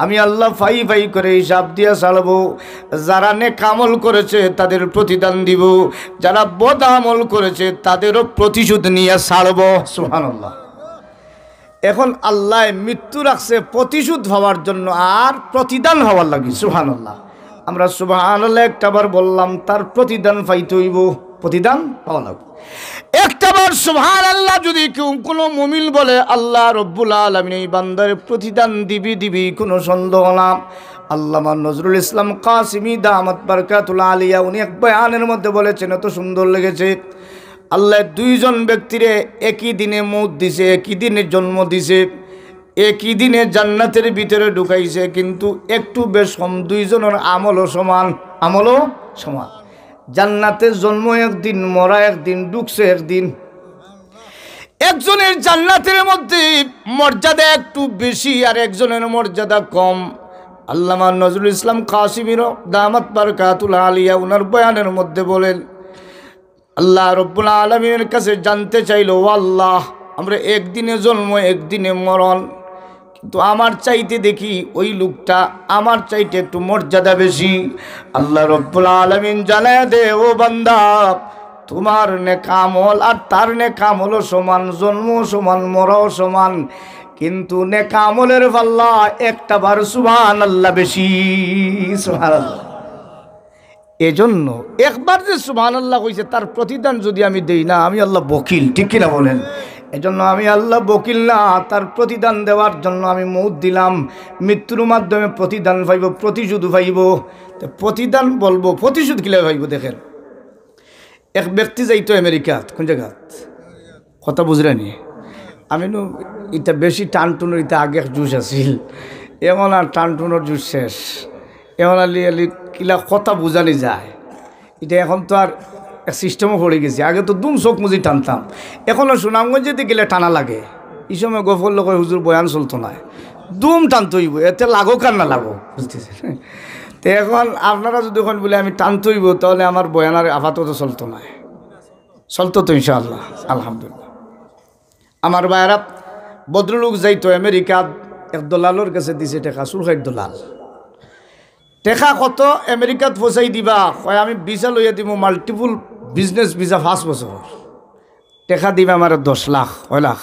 আমি আল্লাহ ফাই ফাই করে হিসাব দিয়া ছাড়বো। যারা নেক আমল করেছে তাদের প্রতিদান দিব, যারা বদ আমল করেছে তাদেরও প্রতিশোধ নিয়ে ছাড়বো। সুবহানাল্লাহ। এখন আল্লাহ মৃত্যু রাখছে প্রতিশোধ পাওয়ার জন্য আর প্রতিদান পাওয়ার লাগি। সুবহানাল্লাহ। আমরা সুবহানাল্লাহ একটা বার বললাম, তার প্রতিদান পাইতে হইব, প্রতিদান পাওয়া লাগবে। একটা বার সুবহানাল্লাহ যদি কেউ কোনো মুমিন বলে, আল্লাহ রব্বুল আলামিন এই বান্দার প্রতিদান দিবি, দিবি, কোনো সন্দেহ না। আল্লামা নজরুল ইসলাম কাসিমি দামাত বারকাতুল আলিয়া উনি এক বয়ানের মধ্যে বলেছেন, এত সুন্দর লেগেছে। আল্লাহ দুইজন ব্যক্তিরে একই দিনে মউত দিছে, একই দিনে জন্ম দিছে, একই দিনে জান্নাতের ভিতরে ঢুকাইছে, কিন্তু একটু বেশ কম, দুইজনের আমলও সমান, আমলও সমান। জান্নাতে জন্ম একদিন, মরা একদিন, ঢুকছে একদিন। একজনের জান্নাতের মধ্যে মর্যাদা একটু বেশি, আর একজনের মর্যাদা কম। আল্লামা নজরুল ইসলাম কাসিমির দামাত বারকাতুল আলিয়া উনার বয়ানের মধ্যে বলেন, আল্লাহ রব্বুল আলামিনের কাছে জানতে চাইল, ও আল্লাহ, আমরা একদিনে জন্ম, একদিনে মরণ, কিন্তু আমার চাইতে দেখি ওই লোকটা আমার চাইতে একটু মর্যাদা বেশি। আল্লাহ রব্বুল আলামিন জানায় দে, ও বান্দা, তোমার নেক আমল আর তার নেক আমলও সমান, জন্মও সমান, মরাও সমান, কিন্তু নেক আমলের পাল্লা একটা বার সুবহানাল্লাহ বেশি। সুবহানাল্লাহ। এজন্য একবার যে সুবহানাল্লাহ কইছে, তার প্রতিদান যদি আমি দেই না, আমি আল্লাহ বকিল, ঠিক কিনা বলেন? এজন্য আমি আল্লাহ বকিল না, তার প্রতিদান দেওয়ার জন্য আমি মউত দিলাম, মৃত্যুর মাধ্যমে প্রতিদান পাইব, প্রতিশোধ পাইব। তো প্রতিদান বলবো, প্রতিশোধ কিলা পাইব? দেখেন, এক ব্যক্তি যাইতো আমেরিকাত, কোন জায়গাত? কথা বুঝরানি? আমি নু ইটা বেশি টানটুনর, ইটা আগে এক জুশ আছিল, এখন আর টানটুনর জুশ শেষ। এখন আলি আলি কিলা কথা বুঝানি যায়, ইটা এখন তো আর এক সিস্টেমও পড়ে গেছে। আগে তো দুম চোখ মুজি টানতাম, এখন আর সুনামগঞ্জেদি গেলে টানা লাগে। ই সময় গফর লোকের হুজুর বয়ান চলতো না, দুম টানতে হইব, এতে লাগো কার না লাগো, বুঝতেছেন? তো এখন আপনারা যদি এখন বলে আমি টানতে হইব, তাহলে আমার বয়ান আর আপাতত চলতো না, চলতো তো ইনশাআল্লাহ, আলহামদুলিল্লাহ। আমার ভাইরা, ভদ্রলোক যাইতো আমেরিকাত, এক দলালর কাছে দিছে টেকা, সুরখাইর দলাল। টেকা কত আমেরিকাত পৌঁছাই দিবা? কয়, "আমি ভিসা লইয়া দিমু, মাল্টিপল বিজনেস ভিসা, পাঁচ বছর।" টেকা দিবা আমারে দশ লাখ, কয় লাখ।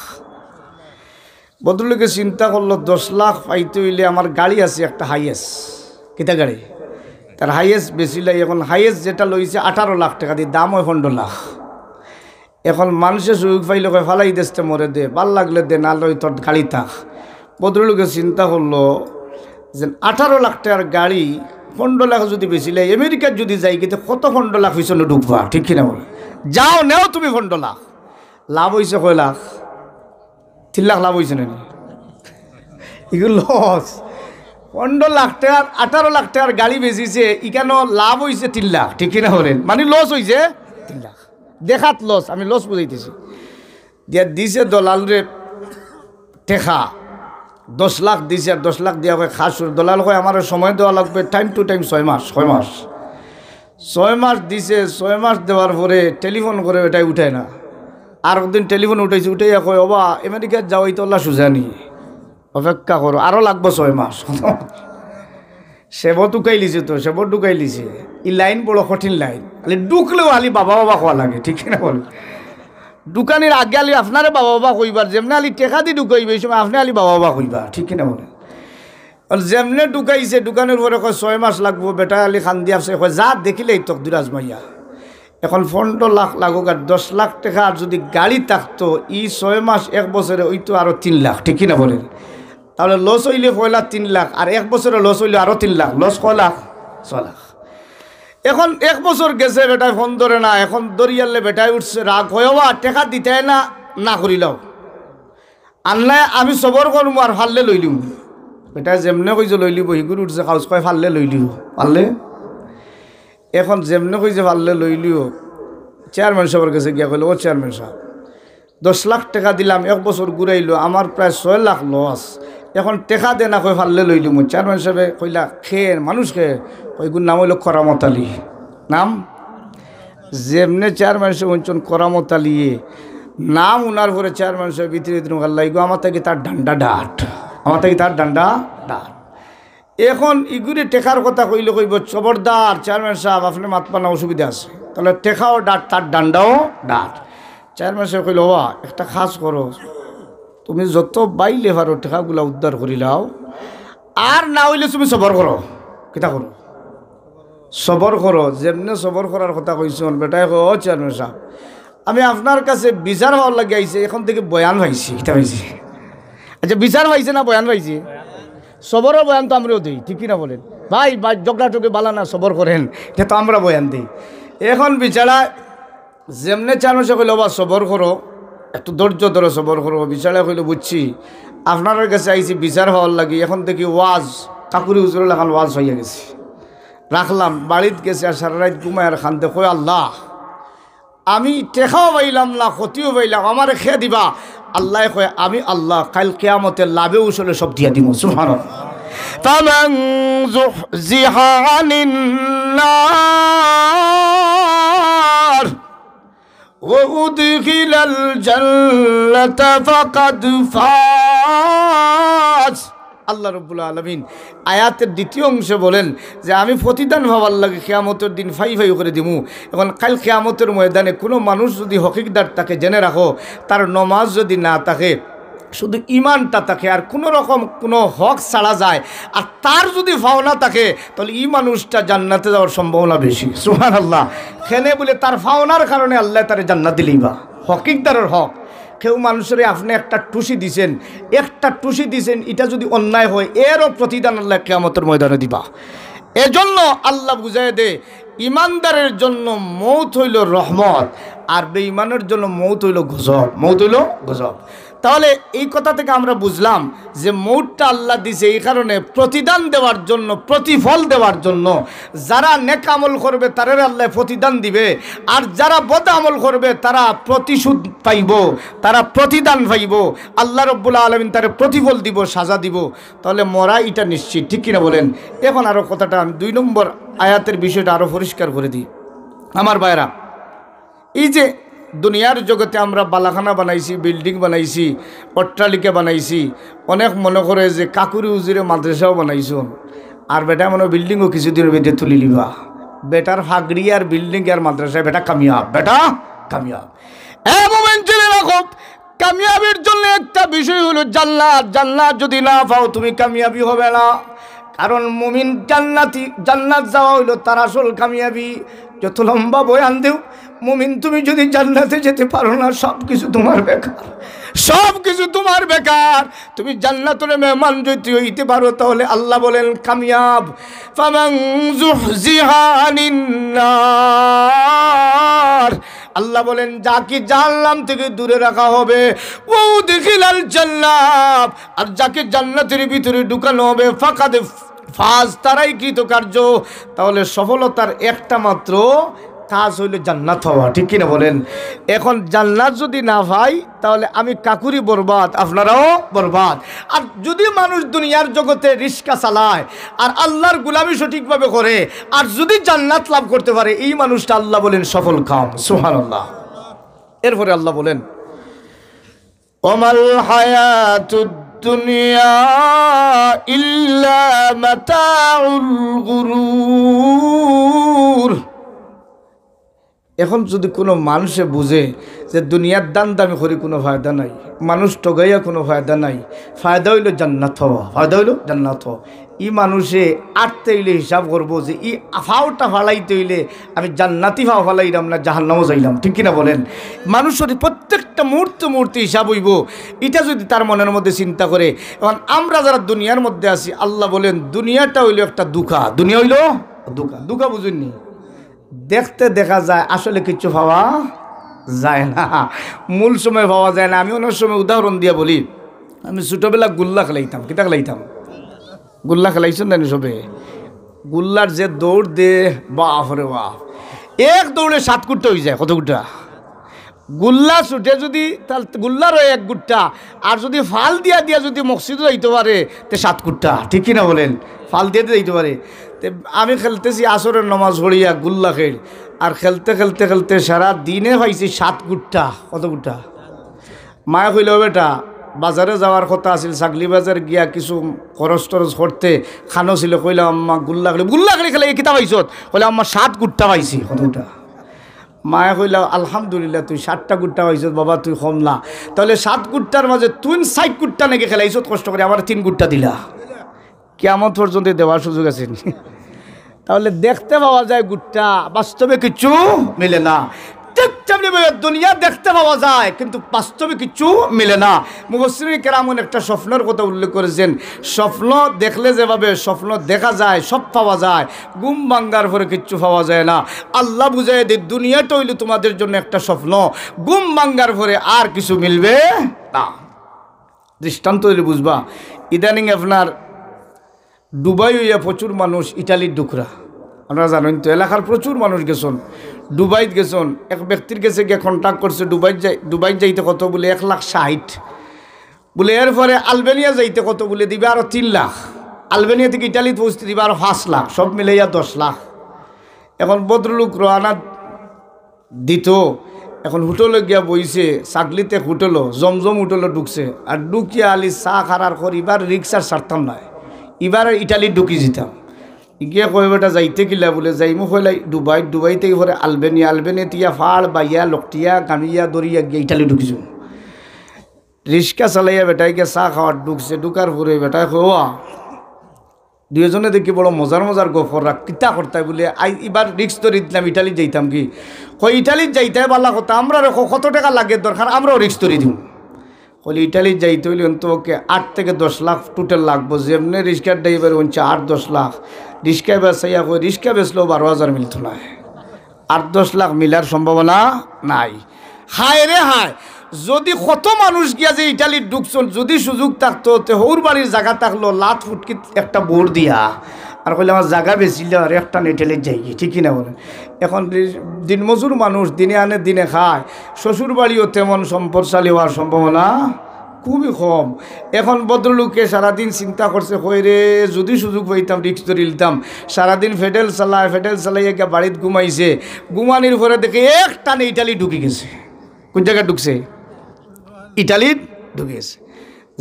ভদ্রলোকে চিন্তা করলো, দশ লাখ পাইতে হইলে আমার গাড়ি আছে একটা হাইয়েস্ট। কিতা গাড়ি? তার হাইয়েস্ট বেশি লাই। এখন হাইয়েস্ট যেটা লইছে আঠারো লাখ টেকা দি, দাম হয় পনেরো লাখ। এখন মানুষে সুযোগ পাইলে কয়, "ফালাই দেস্তে মরে দে, ভাল লাগলে দে, না লই তোর গাড়ি থাক।" ভদ্রলোকে চিন্তা করলো যে আঠারো লাখ টেকার গাড়ি পনেরো লাখ যদি বেশি লাই, আমেরিকাত যদি যাই, কিন্তু কত পনেরো লাখ পিছনে ঢুকবা, ঠিক কিনা বলে? যাও, নেও তুমি পনেরো লাখ। লাভ হইছে কয় লাখ? তিন লাখ লাভ হইছে না নি? এগুলো লস। পনেরো লাখ টেকার, আঠারো লাখ টেকার গাড়ি বেচিছে, ইখানো লাভ হইছে তিন লাখ, ঠিক কিনা বলেন? মানে লস হইছে তিন লাখ। দেখাত লস, আমি লস বুঝাইতেছি। দিয়া দিছে দলালরে টেকা, দশ লাখ দিছে, আর দশ লাখ দিয়া কয়, "খাসুর।" দলাল কয়, "আমার সময় দেওয়া লাগবে, টাইম টু টাইম ছয় মাস।" কয় মাস? ছয় মাস দিছে। ছয় মাস দেওয়ার পরে টেলিফোন করে, বেটায় উঠায় না। আর একদিন টেলিফোন উঠাইছে, উঠাইয়া কয়, "ওবা, আমেরিকাত যাওয়াই তো আল্লাহ সুজা নি, অপেক্ষা করো, আরো লাগবো ছয় মাস।" সেবো ঢুকাই লিছে তো, সেবো ঢুকাই লিছে। ই লাইন বড় কঠিন লাইন। খালি ঢুকলেও খালি বাবা বাবা কওয়া লাগে, ঠিক কিনা বল? ঢুকানির আগে খালি আপনারে বাবা বাবা কইবার, যেমনে খালি টেকা দি ঢুকাইবে, এই সময় আপনে খালি বাবা বাবা কইবা, ঠিক কিনা বলে? আর যেমনে ঢুকাইছে, ঢুকানোর পরে কয়, "ছয় মাস লাগবো।" বেটায় খালি কান্দি আছে, কয়, "যা দেখিলেই তকদির আজমাইয়া।" এখন পনেরো লাখ লাগুক আর দশ লাখ টেকা আর যদি গাড়ি থাকতো, ই ছয় মাস এক বছরে হইতো আরো তিন লাখ, ঠিক কিনা বলেন? তাহলে লস হইলে পয়লা তিন লাখ, আর এক বছরে লস হইলে আরো তিন লাখ, লস কয় লাখ? ছয় লাখ। এখন এক বছর গেছে, বেটায় ফোন ধরে না, এখন ধরিয়ালে বেটায় উঠছে রাগ, কয়, "ওবা, টেকা দিতায় না, না করিলাও।" আর নায় আমি সবর করমু আর ফাললে লইলিমু। বেটায় যেমনে কইছে লইলিবো, হিগুর উঠছে খাউজ, কয় ফাললে লইলিবো, ফাললে। এখন যেমনে কইছে ফাললে লইলিবো, চেয়ারম্যান সাবর গেছে গিয়া কইলো, "ও চেয়ারম্যান সাব, দশ লাখ টেকা দিলাম, এক বছর ঘুরাইলো, আমার প্রায় ছয় লাখ লস। এখন টেকা দে না, কয় ফাললে লইলিমু।" চেয়ারম্যান সাবে কইলা, "কে, মানুষ কে?" কয়, "ইগুর নাম হইলো করামত আলী।" নাম? যেমনে চেয়ারম্যান সাব হুনছইন করামত আলীয়ে, নাম হুনার পরে চেয়ারম্যান সাব ভিতরে ভিতরে কইলা, "ইগু আমার থাকি তার ডান্ডা ডাট, আমার থাকি তার ডান্ডা ডাট।" এখন ইগুরে টেকার কথা কইলে কইবো, "খবরদার চেয়ারম্যান সাব, আপনে মাতবা না, অসুবিধা আছে।" তাহলে টেকাও ডাট, তার ডান্ডাও ডাট। চেয়ারম্যান সাবে কইলো, "ওবা, একটা কাজ করো, তুমি যত বাইলে পারো টেকাগুলা উদ্ধার করিলাও, আর না হইলে তুমি সবর করো।" কিতা করো? সবর করো। যেমনে সবর করার কথা কইছইন, বেটায় কয়, "ও চেয়ারম্যান সাব, আমি আপনার কাছে বিচার পাওয়ার লাগি আইছি, এখন থাকি বয়ান পাইছি।" কিতা পাইছি? আচ্ছা, বিচার পাইছে না বয়ান পাইছে? সবরর বয়ান তো আমরাও দেই, ঠিক কিনা বলেন? ভাই, ভাই, ঝগড়া টগড়া বালা না, সবর করেন, ইটা তো আমরা বয়ান দেই। এখন বিচারা যেমনে চেয়ারম্যান সাবে কইলো, "ওবা, সবর করো, একটু ধৈর্য ধরো, সবর করো।" বিচারা কইলো, "বুঝছি, আপনার কাছে আইছি বিচার পাওয়ার লাগি, এখন থাকি ওয়াজ, কাকুরি হুজুরর লাখান ওয়াজ হইয়া গেছি, রাখলাম।" বাড়িত গেছে আর সারা রাইত ঘুমায় আর কান্দে, কয়, "আল্লাহ, আমি টেকাও পাইলাম না, ক্ষতিও পাইলাম, আমারে কে দিবা?" আল্লায় কয়, "আমি আল্লাহ, কাইল কিয়ামতে লাভে উসলে সব দিয়া দিমু।" সুবহানাল্লাহ। فمن زحزح عن النار وأدخل الجنة فقد فاز। আল্লাহ রাব্বুল আলামিন আয়াতের দ্বিতীয় অংশে বলেন যে, "আমি প্রতিদান পাওয়ার লাগি কিয়ামতের দিন ফাই ফাই করে দিমু।" এখন কাইল কিয়ামতের ময়দানে কোনো মানুষ যদি হকিকদার থাকে, জেনে রাখো, তার নমাজ যদি না থাকে, শুধু ইমানটা থাকে আর কোনো রকম কোনো হক ছাড়া যায়, আর তার যদি পাওনা থাকে, তাহলে ই মানুষটা জান্নাতে যাওয়ার সম্ভাবনা বেশি। সুবহানাল্লাহ। কেনে বুলে তার পাওনার কারণে আল্লায় তারে জান্নাত দিলাইবা। হক ইকদারর হক। কেউ মানুষরে আপনে একটা টুসি দিছেন, একটা টুসি দিছেন, ইটা যদি অন্যায় হয়, এরও প্রতিদান আল্লায় কিয়ামতর ময়দানে দিবা। এজন্য আল্লায় বুঝাইয়া দে, ইমানদারের জন্য মউত অইলো রহমত, আর বেইমানের জন্য মউত অইলো গজব। মউত অইলো গজব। তাহলে এই কথা থেকে আমরা বুঝলাম যে মউতটা আল্লায় দিছে এই কারণে প্রতিদান দেওয়ার জন্য, প্রতিফল দেওয়ার জন্য। যারা নেক আমল করবে, তারারে আল্লায় প্রতিদান দিবে, আর যারা বদ আমল করবে, তারা প্রতিশোধ পাইবো, তারা প্রতিদান পাইবো। আল্লাহ রব্বুল আলামিন তারে প্রতিফল দিবো, সাজা দিবো। তাহলে মরা ইটা নিশ্চিত, ঠিক কিনা বলেন? এখন আরও কথাটা আমি দুই নম্বর আয়াতের বিষয়টা আরও পরিষ্কার করে দিই। আমার ভাইরা, এই যে দুনিয়ার জগতে আমরা বালাখানা বানাইছি, বিল্ডিং বানাইছি, অট্টালিকা বানাইছি, অনেক মনে করে যে কাকুরি উজিরে মাদ্রাসাও বানাইছইন, আর বেটা মনে বিল্ডিংও কিছুদিনর ভিতরে তুলিলিবা। বেটার ফাগড়ি আর বিল্ডিং আর মাদ্রাসায় বেটা কামিয়াব, বেটা কামিয়াব। এ মুমিন, জেনে রাখো, কামিয়াবির জন্য একটা বিষয় হলো জান্নাত। জান্নাত যদি না পাও, তুমি কামিয়াবি হবে না। কারণ মুমিন জান্নাতি, জান্নাত যাওয়া হইলো তার আসল কামিয়াবি। যত লম্বা বয়ান দেও, মুমিন, তুমি যদি জান্নাতে যেতে পারো না, সব কিছু তোমার বেকার, সব কিছু তোমার বেকার। তুমি জান্নাতুল মেহমান যদি হইতে পারো, তাহলে আল্লাহ বলেন কামিয়াব। ফামান যুহযিহা আনিন নার, আল্লাহ বলেন, যাকে জাহান্নাম থেকে দূরে রাখা হবে, ওয়া উদখিলাল জান্নাহ, আর যাকে জান্নাতের ভিতরে ঢুকানো হবে, ফাকাদ ফাজ, তারাই কৃতকার্য। তাহলে সফলতার একটা মাত্র কাজ হইল জান্নাত হওয়া, ঠিক কিনা বলেন? এখন জান্নাত যদি না পাই, তাহলে আমি কাকুরি বরবাদ, আপনারাও বরবাদ। আর যদি মানুষ দুনিয়ার জগতে রিক্সা চালায়, আর আল্লাহর গুলামি সঠিকভাবে করে, আর যদি জান্নাত লাভ করতে পারে, এই মানুষটা আল্লাহ বলেন সফল কাম। সুবহানাল্লাহ। এরপরে আল্লাহ বলেন, ওমাল হায়াতুদ দুনিয়া ইল্লা মাতাউল গুরুর। এখন যদি কোনো মানুষে বুঝে যে দুনিয়ার দান্দামি করি কোনো ফায়দা নাই, মানুষ ঠগাইয়া কোনো ফায়দা নাই, ফায়দা হইল জান্নাত হওয়া, ফায়দা হইল জান্নাত হওয়া। ই মানুষে আটতে হইলে হিসাব করবো যে ই ফাওটা ফালাইতে হইলে আমি জান্নাতি ফাও ফালাইরাম না জাহান্নামও যাইলাম, ঠিক কিনা বলেন? মানুষের প্রত্যেকটা মুহূর্তে মুহূর্তে হিসাব হইব। এটা যদি তার মনের মধ্যে চিন্তা করে, এখন আমরা যারা দুনিয়ার মধ্যে আছি, আল্লাহ বলেন দুনিয়াটা হইলো একটা ধোঁকা। দুনিয়া হইলো ধোঁকা। ধোঁকা বুঝেননি? দেখতে দেখা যায়, আসলে কিচ্ছু পাওয়া যায় না, মূল সময় পাওয়া যায় না। আমি অনেক সময় উদাহরণ দিয়া বলি, আমি ছোটবেলা গুল্লা খেলাইতাম। কিতা খেলাইতাম? গুল্লা খেলাইছইন না নি সবে? গুল্লার যে দৌড় দে, বাফরে বাফ, এক দৌড়ে সাত কুট্টা হয়ে যায়। কত কুট্টা? গুল্লা ছুটে যদি, তাহলে গুল্লারও এক গুট্টা, আর যদি ফাল দিয়া দিয়া যদি মসজিদে যাইতে পারে, তে সাত কুট্টা, ঠিক কিনা বলেন? ফাল দিয়া দিয়া যাইতে পারে। তে আমি খেলতেছি আসরের নামাজ পড়িয়া গুল্লা খেল, আর খেলতে খেলতে খেলতে সারা দিনে পাইছি সাত গুট্টা। কত গুট্টা? মায়ে কইল, "ও বেটা, বাজারে যাওয়ার কথা আছিল, ছাগলি বাজার গিয়া কিছু খরচ টরচ করতে খানো ছিল।" কইলাম, "আম্মা, গুল্লা খেলি।" "গুল্লা খেলি খেলে কিতা পাইছত?" কইলে, "আম্মা, সাত গুট্টা পাইছি।" কত গুট্টা? মায়ে কইলা, "আলহামদুলিল্লাহ, তুই সাতটা গুট্টা পাইছত বাবা, তুই কম না। তাহলে সাত গুট্টার মাঝে তুই ষাট গুট্টা নাকি খেলাইছত কষ্ট করে, আমার তিন গুট্টা দিলা।" কিয়ামত পর্যন্ত দেওয়ার সুযোগ আছে নি? তাহলে দেখতে পাওয়া যায় গুট্টা, বাস্তবে কিছু মিলে না। ঠিক তেমনি ভাবে দুনিয়া দেখতে পাওয়া যায়, কিন্তু বাস্তবে কিছু মিলে না। মুফাসসিরিন কেরামুন একটা স্বপ্নর কথা উল্লেখ করেছেন, স্বপ্ন দেখলে যেভাবে স্বপ্ন দেখা যায়, সব পাওয়া যায়, ঘুম ভাঙ্গার পরে কিচ্ছু পাওয়া যায় না। আল্লাহ বুঝাই দে, দুনিয়াটা হইল তোমাদের জন্য একটা স্বপ্ন, ঘুম ভাঙ্গার পরে আর কিছু মিলবে না। দৃষ্টান্ত দিলে বুঝবা, ইদানিং আপনার ডুবাই হইয়া প্রচুর মানুষ ইটালির ডুকরা, আপনারা জানেন তো, এলাকার প্রচুর মানুষ গেছন, ডুবাইত গেছন। এক ব্যক্তির গেছে গিয়া কন্ট্যাক্ট করছে, ডুবাইত যাই, ডুবাইত যাইতে কত বুলে, এক লাখ ষাট, বুলে এরপরে আলবেনিয়া যাইতে কত বুলে, দিবা আরো তিন লাখ, আলবেনিয়া থেকে ইটালিত পৌঁছতে দিবা আরো পাঁচ লাখ, সব মিলাইয়া দশ লাখ। এখন ভদ্রলোক রওয়ানা দিত। এখন হোটেলো গিয়া বইছে, ছাগলিতে হোটেলো, জমজম হোটেলো ঢুকছে। আর ঢুকিয়া আলি চা খারার কর, ইবার রিক্সা ছাড়তাম নায়, ইবার ইটালি ঢুকি যিতাম। গিয়া কয়, "বেটা, যাইতে কিলা?" বুলে, "যাইমু কইলাই ডুবাই, ডুবাই থেকে পরে আলবেনিয়া, আলবেনিয়া তিয়া ফাড় বাইয়া, লকটিয়া, গামিয়া, দরিয়া গিয়া ইটালি ঢুকি যিমু।" রিক্সা চালাইয়া বেটায় গিয়া চা খাওয়াত ঢুকছে, ঢুকার পরে বেটায় কয়, "ওয়া।" দুইজনে দেখি বড় মজার মজার গফ কররা, কিতা করতায় বুলে, "আই, ইবার রিক্স ধরি দিলাম, ইটালি যাইতাম কি?" কয়, "ইটালি যাইতায় বালা কথা, আমরারে কও কত টেকা লাগে দরকার, আমরাও রিক্স ধরি দিমু।" কইলে, "ইটালি যাইতে অইলে অন্তপক্ষে আট থেকে দশ লাখ টোটাল লাগবো।" যেমনে রিক্সার ড্রাইভার হুনছে আট দশ লাখ, রিক্সা বেচাইয়া কয়, রিক্সা বেচলেও বারো হাজার মিলতো নায়। আট দশ লাখ মিলার সম্ভাবনা নাই। হায় রে হায়, যুদি কত মানুষ গিয়া যে ইটালিত ঢুকছইন, যুদি সুযোগ থাকতো, তে হউর বাড়ির জাগা থাকলো, লাত ফুটকিত একটা ভোট দিয়া, আর কইলে, "আমার জাগা বেচিলে আর একটা ইটালিত যাইগি", ঠিক কি না বলেন? এখন রি-, দিনমজুর মানুষ, দিনে আনে দিনে খায়, শ্বশুর বাড়িও তেমন সম্পদশালী হওয়ার সম্ভাবনা খুবই কম। এখন ভদ্রলোকে সারাদিন চিন্তা করছে, কই রে, যুদি সুযোগ পাইতাম, রিক্স ধরিলিতাম। সারাদিন ফেডেল চালায়, ফেডেল চালাইয়া গিয়া বাড়িত ঘুমাইছে। ঘুমানির পরে দেখে এক টানে ইটালি ঢুকি গেছে। কোন জাগাত ঢুকছে? ইটালিত ঢুকি গেছে।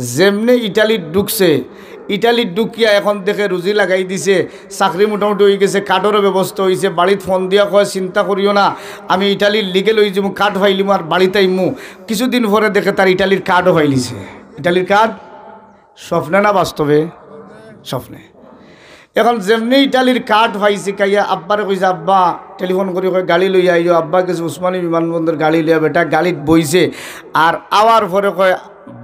যেমনে ইটালিত ঢুকছে, ইটালিত ঢুকিয়া এখন দেখে রুজি লাগাই দিছে, চাকরি মোটামুটি অইগেছে, কার্ডরও ব্যবস্থা অইছে। বাড়িত ফোন দিয়া কয়, "চিন্তা করিও না, আমি ইটালির লিগেল অইযিমু, কার্ড পাইলিমু আর বাড়িত আইমু।" কিছুদিন পরে দেখে তার ইটালির কার্ডও পাইলিছে। ইটালির কার্ড স্বপ্নে না বাস্তবে? স্বপ্নে। এখন যেমনে ইটালির কার্ড পাইছে, খাইয়া আব্বারে কইছে, "আব্বা", টেলিফোন করি কয়, "গাড়ি লইয়া আইও।" আব্বা গেছে উসমানী বিমানবন্দর, গাড়ি লইয়া বেটা গাড়িত বইছে। আর আওয়ার পরে কয়,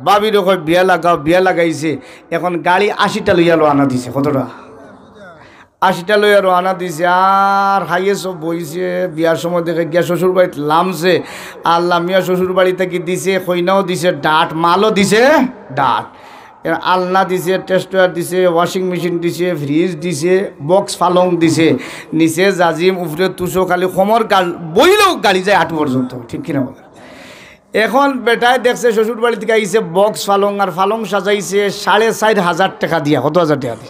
ভাবিরে কয়, "বিয়া লাগাও", বিয়া লাগাইছে। এখন গাড়ি আশিটা লইয়া রওয়ানা দিছে। কতটা? আশিটা লইয়া রওয়ানা দিছে। আর হাইয়ে সব বইছে, বিয়ার সময় দেখে গিয়া শ্বশুর বাড়িত লামছে। আর লামিয়া শ্বশুর বাড়ি থাকি দিছে, কইনাও দিছে ডাট, মালও দিছে ডাট। এর আলনা দিছে, টেস্টওয়্যার দিছে, ওয়াশিং মেশিন দিছে, ফ্রিজ দিছে, বক্স ফালং দিছে, নিচে জাজিম, উপরে তুষক, খালি কমর গাল-, বইলেও গাড়ি যায় আটু পর্যন্ত, ঠিক কিনা বলে? এখন বেটায় দেখছে শ্বশুর বাড়ি থাকি আইছে বক্স ফালং, আর ফালং সাজাইছে সাড়ে চাইর হাজার টেকা দিয়া। কত হাজার টেকা দি?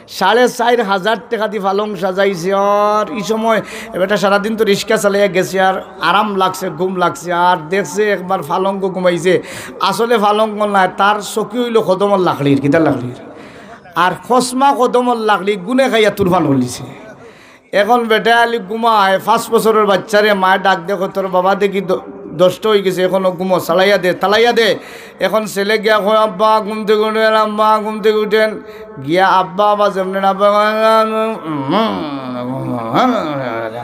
সাড়ে চাইর হাজার টেকা দি ফালং সাজাইছে। আর ই সময় বেটা সারাদিন তো রিক্সা চালাইয়া গেছে, আর আরাম লাগছে, ঘুম লাগছে, আর দেখছে একবার ফালঙ্গ ঘুমাইছে, আসলে ফালঙ্গ নায়, তার চকি অইলো কদমর লাকড়ির, কিতার লাকড়ির? আর খসমা কদমর লাকড়ি গুনে খাইয়া তুরফান করিলিছে। এখন বেটায় আলি ঘুমায়, পাঁচ বছরর বাইচ্চারে মায় ডাক দেখো, "তোর বাবা দেখি দ-, দশটা অইগেছে, এখনো ঘুমো, চালাইয়া দে, তালাইয়া দে।" এখন ছেলে গিয়া কয়, "আব্বা ঘুম থাকি উঠেন, আব্বা ঘুম থাকি উঠেন।" গিয়া আব্বা আবার যেমনে না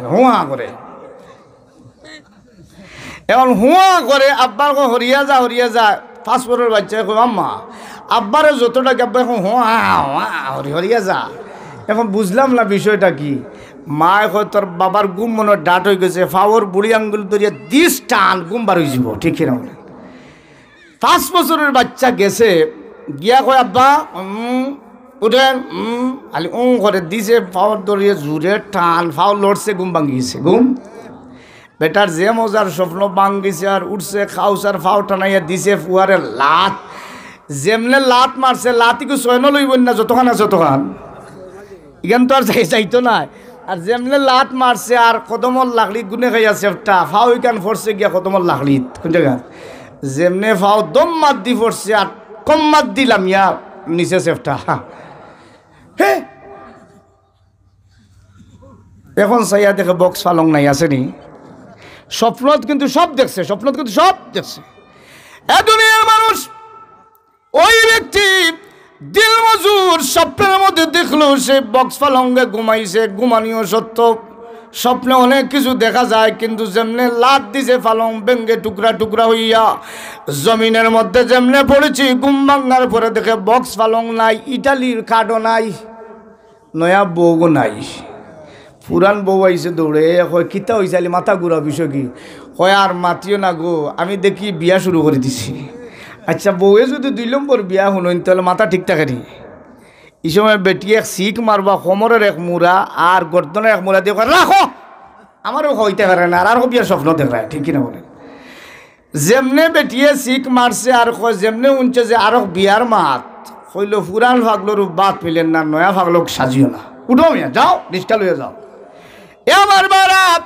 হুয়া করে। এখন হুয়া করে, আব্বার কয়, "হরিয়া যা, হরিয়া যা।" পাঁচ বছরর বাইচ্চায় কয়, "আম্মা।" আব্বারে যতটা কি আব্বায় কয়, "হুয়া, হুয়া, হরি, হরিয়া যা।" এখন বুঝলাম না বিষয়টা কি। মায় কয়, "তোর বাবার ঘুম মনো ডাট অইগেছে, ফাওর বুড়ি আঙ্গুল ধরিয়া দিস টান, ঘুম বার অইযিবো।" ঠিক কিনা বলে? পাঁচ বছরর বাইচ্চা গেছে, গিয়া কয়, "আব্বা, উম, উঠেন, উম।" খালি উম করে দিছে, ফাওর ধরিয়া জুরে টান, ফাও লড়ছে, ঘুম ভাঙ্গি গেছে, ঘুম। বেটার যে মজার স্বপ্ন ভাঙ্গিছে, আর উঠছে, খাউছার ফাও টানাইয়া দিছে ফুয়ারে লাত। যেমনে লাত মারছে, লাত ইগু ছয় নল অইবো না, যতখান আছে অতখান। ইখান তো আর যাই-, যাইতো নায়। আর যেমনে লাত মারছে, আর কদমর লাকড়ি গুনে খাইয়া চেপটা, ফাও ইখান পড়ছে গিয়া কদমর লাকড়িত। কোন জাগাত? যেমনে ফাও দম মাত দি পড়ছে, আর কম মাত দি লামিয়া নিচে চেপটা। হে, এখন চাইয়া দেখে বক্স ফালং নাই, আছে নি? স্বপ্নত কিন্তু সব দেখছে, স্বপ্নত কিন্তু সব দেখছে। এ দুনিয়ার মানুষ, ওই ব্যক্তি দিলমজুর স্বপ্নের মধ্যে দেখলো সে বক্স ফালঙ্গে ঘুমাইছে, ঘুমানিও সত্য, স্বপ্নে অনেক কিছু দেখা যায়, কিন্তু যেমনে লাত দিছে ফালং ভেঙ্গে টুকরা টুকরা হইয়া জমিনের মধ্যে যেমনে পড়েছি, ঘুম ভাঙ্গার পরে দেখে বক্স ফালং নাই, ইটালির কার্ডও নাই। নয়া বউগো নাই। পুরান বউ আইছে দৌড়ে, কয়, "কিতা অইছে আলি, মাথা ঘুরা বিষয় কি?" কয়, "আর মাতিও না গো, আমি দেখি বিয়া শুরু করি দিছি।" আচ্ছা, বউয়ে যুদি দুই নম্বর বিয়া হুনইন, তাইলে মাথা ঠিক থাকে নি? ই সময় বেটিয়ে এক চিক মারবা, কমরর এক মুড়া আর গর্দনর এক মুড়া দিয়া কয়, "রাখো, আমারেও কইতে পারে না, আর, আর বিয়ার স্বপ্ন দেখরায়", ঠিক কিনা বলে? যেমনে বেটিয়ে চিক মারছে আর কয়, যেমনে হুনছে যে আরক বিয়ার মাত, কইলো, "পুরান ফাগলর বাত মিলের না, নয়া ফাগলক সাজিও না। উঠো মিয়া, যাও, রিক্সা লইয়া যাও।" এ আমার বারাত,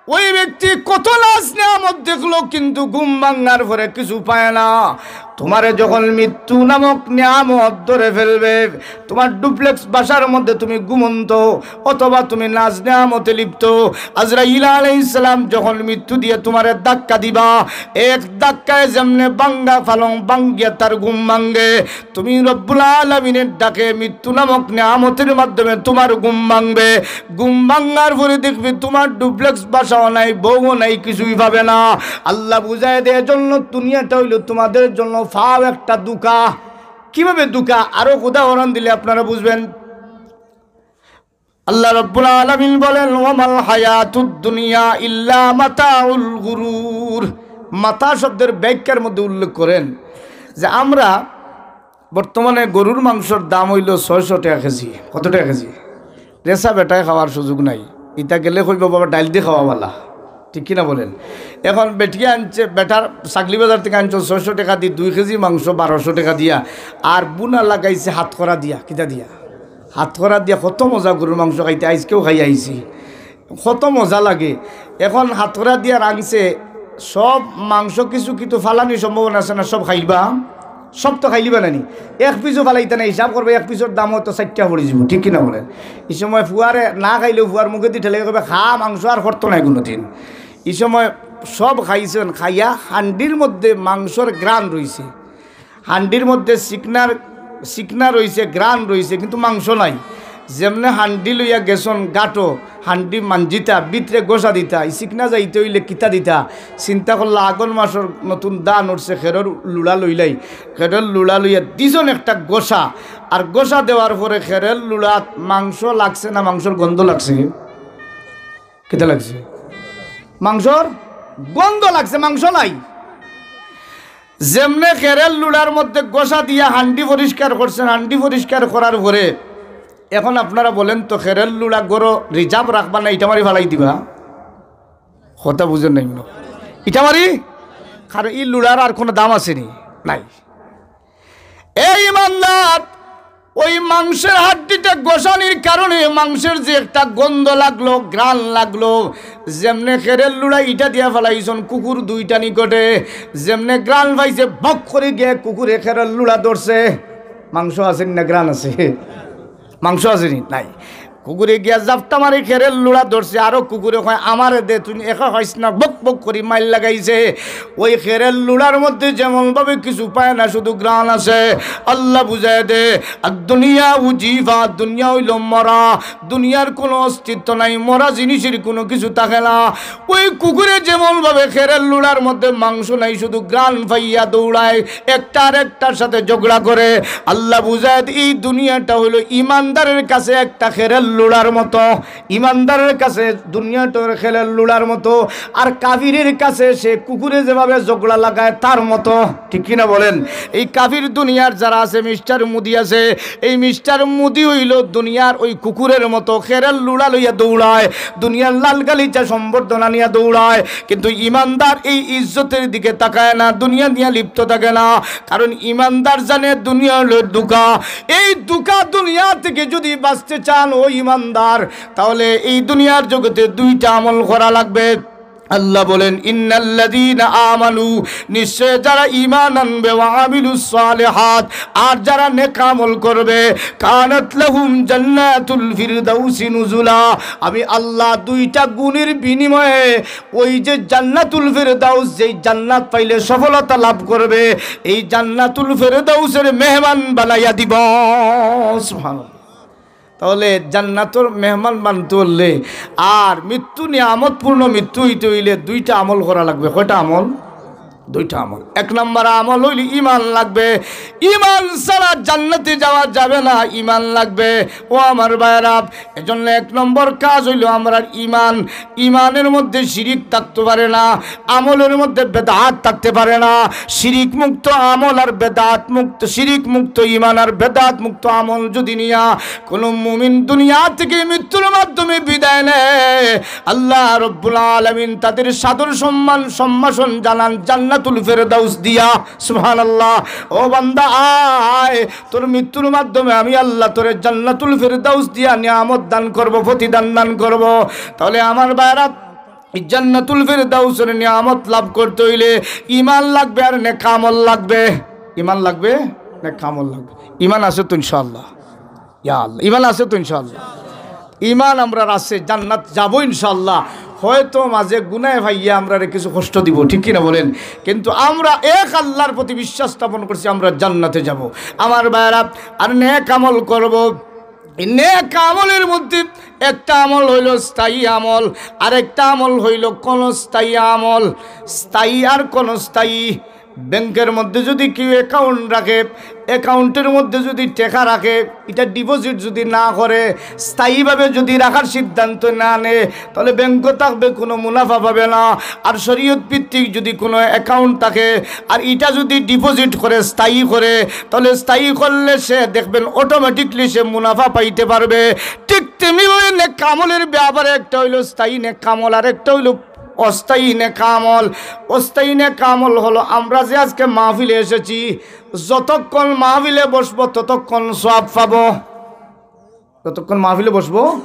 ওই ব্যক্তি কত নাজ নিয়ামত দেখলো, কিন্তু ঘুম ভাঙ্গার পরে কিছু পায় না। তোমারে যখন মৃত্যু নামক নিয়ামত ধরে ফেলবে, তোমার ডুপ্লেক্স বাসার মধ্যে তুমি ঘুমন্ত অথবা তুমি নাজ নিয়ামতে লিপ্ত, আজরাইল আলাইহিস সালাম যখন মৃত্যু দিয়া তোমারে ধাক্কা দিবা, এক ধাক্কায় যেমনে ভাঙ্গা পালং ভাঙ্গিয়া তার ঘুম ভাঙ্গে, তুমি রব্বুল আলামিনের ডাকে মৃত্যু নামক নিয়ামতের মাধ্যমে তোমার ঘুম ভাঙবে। ঘুম ভাঙ্গার পরে দেখবে তোমার ডুপ্লেক্স বাসাও নাই, বউও নাই, কিছুই পাবে না। আল্লাহ বুঝায় দেয়, এজন্য দুনিয়াটা অইলো তোমাদের জন্য ফাও একটা ধোঁকা। কিভাবে ধোঁকা? আরো উদাহরণ দিলে আপনারা বুঝবেন। আল্লাহ রব্বুল আলামিন বলেন, "ওয়ামাল হায়াতুদ দুনিয়া ইল্লা মাতাউল গুরুর।" মাতা শব্দের ব্যাখ্যার মধ্যে উল্লেখ করেন যে আমরা বর্তমানে গরুর মাংসর দাম অইলো ছয়শো টাকা কেজি। কত টাকা কেজি? রেসা বেটায় খাওয়ার সুযোগ নাই। ইতা গেলে কইবো, "বাবা, ডাইল দি খাওয়া বালা।" ঠিক কিনা বলেন? এখন বেটিয়ে আনছে, বেটার ছাগলি বাজার থেকে আনছো ছয়শো টাকা দি দুই কেজি মাংস বারোশো টাকা দিয়া, আর বুনা লাগাইছে হাতকরা দিয়া। কিতা দিয়া? হাতকরা দিয়া। কত মজা গরুর মাংস খাইতে, আইজকেও খাই আইছি, কত মজা লাগে। এখন হাতকরা দিয়া রাংছে, সব মাংস কিছু কিন্তু ফালানির সম্ভাবনা আছে না? সব খাইবা, সব তো খাইলিবা নানি, এক পিসও ফালাইতা না। হিসাব করবে, এক পিসর দাম হয়তো ষাইট টাকা পড়ি যাইবো, ঠিক কিনা বলেন? এই সময় ফুয়ারে না খাইলেও ফুয়ার মুখেদি ঠেলে কইবে, "খা, মাংস আর করতো নাই কোনোদিন।" এই সময় সব খাইছেন, খাইয়া হান্ডির মধ্যে মাংসর ঘ্রাণ রইছে, হান্ডির মধ্যে চিকনার, চিকনা রইছে, ঘ্রাণ রইছে, কিন্তু মাংস নাই। যেমনে হান্ডি লইয়া গেছন গাটো, হান্ডি মাঞ্জিতা, ভিতরে গোসা দিতা, ই চিকনা যাইতে অইলে কিতা দিতা? চিন্তা করলা, আগন মাসর নতুন ধান উঠছে, খেরর লুড়া লইলাই, খেরর লুড়া লইয়া দিছন একটা গোসা, আর গোসা দেওয়ার পরে খেরর লুড়াত মাংস লাগছে না মাংসর গন্ধ লাগছে? কিতা লাগছে? মাংসর গন্ধ লাগছে, মাংস নাই। যেমনে খেরর লুড়ার মধ্যে গোসা দিয়া হান্ডি পরিষ্কার করছেন, হান্ডি পরিষ্কার করার পরে এখন আপনারা বলেন তো, খেরর লুড়া গরো রিজার্ভ রাখবা না ইটা মারি ফালাই দিবা? কথা বুঝেন নাই মনে হয়। ইটা মারি, কারণ ই লুড়ার আর কোনো দাম আছে নি? নাই। এই ইমানদার, ওই মাংসের হাড্ডিটা গোসানির কারণে মাংসের যে একটা গন্ধ লাগলো, ঘ্রাণ লাগলো, যেমনে খেরর লুড়া ইটা দিয়া ফালাইছন কুকুর দুইটা নিকটে, যেমনে ঘ্রাণ পাইছে, বক করি গিয়া কুকুরে খেরর লুড়া ধরছে। মাংস আছে নি না ঘ্রাণ আছে? মাংস আছে নি? নাই। কুকুরে গিয়া জাপটা মারি খেরর লুড়া ধরছে, আরো কুকুরে কয়, "আমারে দে, তুই একা খাইস না।" বক বক করি মাইর লাগাইছে। ওই খেরর লুড়ার মধ্যে যেমন ভাবে কিছু পায় না, শুধু ঘ্রাণ আছে। আল্লাহ বুঝায় দে, "আদ দুনিয়া উজিফা, দুনিয়া অইলো মরা, দুনিয়ার কোনো অস্তিত্ব নাই, মরা জিনিসের কোনো কিছু থাকে না।" ওই কুকুরে যেমন ভাবে খেরর লুড়ার মধ্যে মাংস নাই, শুধু ঘ্রাণ পাইয়া দৌড়ায়, একটা আরেকটার সাথে ঝগড়া করে। আল্লাহ বুঝায়, এই দুনিয়াটা হইলো ইমানদারের কাছে একটা খেরর লুড়ার মতো। ইমানদারের কাছে দুনিয়াটা খেরর লুড়ার মতো, আর কাফিরের কাছে সে কুকুরে যেভাবে ঝগড়া লাগায় তার মতো। ঠিক কিনা বলেন? এই কাফির দুনিয়ার যারা আছে, মিস্টার মোদি আছে, এই মিস্টার মোদি হইলো দুনিয়ার ওই কুকুরের মতো, খেরর লুড়া লইয়া দৌড়ায়, দুনিয়ার লাল গালিচা সম্বর্ধনা নিয়া দৌড়ায়, কিন্তু ইমানদার এই ইজ্জতের দিকে তাকায় না, দুনিয়া নিয়া লিপ্ত থাকে না। কারণ ইমানদার জানে দুনিয়া হলো ধোঁকা। এই ধোঁকা দুনিয়া থেকে যদি বাঁচতে চান ও ইমানদার, তাহলে এই দুনিয়ার জগতে দুইটা আমল করা লাগবে। আল্লাহ বলেন, "ইন্নাল্লাযীনা আমানু", নিশ্চয় যারা ঈমান আনবে, "ওয়া আমিলুস সালিহাত", আর যারা নেক আমল করবে, "কানাত লাহুম জান্নাতুল ফিরদাউসি নুজুলা", আমি আল্লাহ দুইটা গুণের বিনিময়ে ওই যে জান্নাতুল ফিরদাউস, যেই জান্নাত পাইলে সফলতা লাভ করবে, এই জান্নাতুল ফিরদাউসের মেহমান বানাইয়া দিব। সুবহানাল্লাহ। তাহলে জান্নাতর মেহমান বানতে হলে আর মৃত্যু নিয়ামতপূর্ণ মৃত্যু হইতে হইলে দুইটা আমল করা লাগবে। কয়টা আমল? দুইটা আমল। এক নম্বর আমল হইল ইমান লাগবে। ইমান ছাড়া জান্নাতে যাওয়া যাবে না, ইমান লাগবে। ও আমার ভাইরা, এজন্য এক নম্বর কাজ হইল আমরার ইমান। ইমানের মধ্যে শিরিক থাকতে পারে না, আমলের মধ্যে বেদাত থাকতে পারে না। শিরিক মুক্ত আমল আর বেদাত মুক্ত, শিরিক মুক্ত ইমান আর বেদাত মুক্ত আমল যদি নিয়া কোনো মুমিন দুনিয়া থেকে মৃত্যুর মাধ্যমে বিদায় নেয়, আল্লাহ রব্বুল আলামিন তাদের সাদর সম্মান সম্ভাষণ জানান জান্নাতুল ফেরদাউস দিয়া। সুবহানাল্লাহ। ও বান্দা, আয়, তোর মৃত্যুর মাধ্যমে আমি আল্লাহ তোরে জান্নাতুল ফেরদাউস দিয়া নিয়ামত দান করব, প্রতিদান দান করব। তাহলে আমার ভাইরা, এই জান্নাতুল ফেরদাউসের নিয়ামত লাভ করতে হইলে ইমান লাগবে আর নেক আমল লাগবে। ইমান লাগবে না আমল লাগবে? ইমান আছে তো ইনশাআল্লাহ? ইয়া আল্লাহ, ইমান আছে তো ইনশাআল্লাহ? ইমান আমরার আছে, জান্নাত যাবো ইনশাআল্লাহ। হয়তো মাঝে গুনায় পাইয়া আমরারে কিছু কষ্ট দিবো, ঠিক কি না বলেন? কিন্তু আমরা এক আল্লাহর প্রতি বিশ্বাস স্থাপন করছি, আমরা জান্নাতে যাবো। আমার ভাইরা, আর নেক আমল করবো। এই নেক আমলের মধ্যে একটা আমল হইল স্থায়ী আমল, আর একটা আমল হইল ক্ষণস্থায়ী আমল। স্থায়ী আর ক্ষণস্থায়ী। ব্যাংকের মধ্যে যদি কেউ অ্যাকাউন্ট রাখে, অ্যাকাউন্টের মধ্যে যদি টেকা রাখে, ইটা ডিপোজিট যদি না করে, স্থায়ীভাবে যদি রাখার সিদ্ধান্ত না নেয়, তাহলে ব্যাংকও থাকবে, কোনো মুনাফা পাবে না। আর শরীয়ত ভিত্তিক যদি কোনো অ্যাকাউন্ট থাকে, আর ইটা যদি ডিপোজিট করে, স্থায়ী করে, তাহলে স্থায়ী করলে সে দেখবেন অটোমেটিকলি সে মুনাফা পাইতে পারবে। ঠিক তেমনিভাবে নেক আমলের ব্যাপারে একটা হইল স্থায়ী নেক আমল, আর একটা হইল অস্থায়ী নেক আমল। অস্থায়ী নেক আমল হলো আমরা যে আজকে মাহফিলে এসেছি, যতক্ষণ মাহফিলে বসবো ততক্ষণ সওয়াব পাবো। যতক্ষণ মাহফিলে বসবো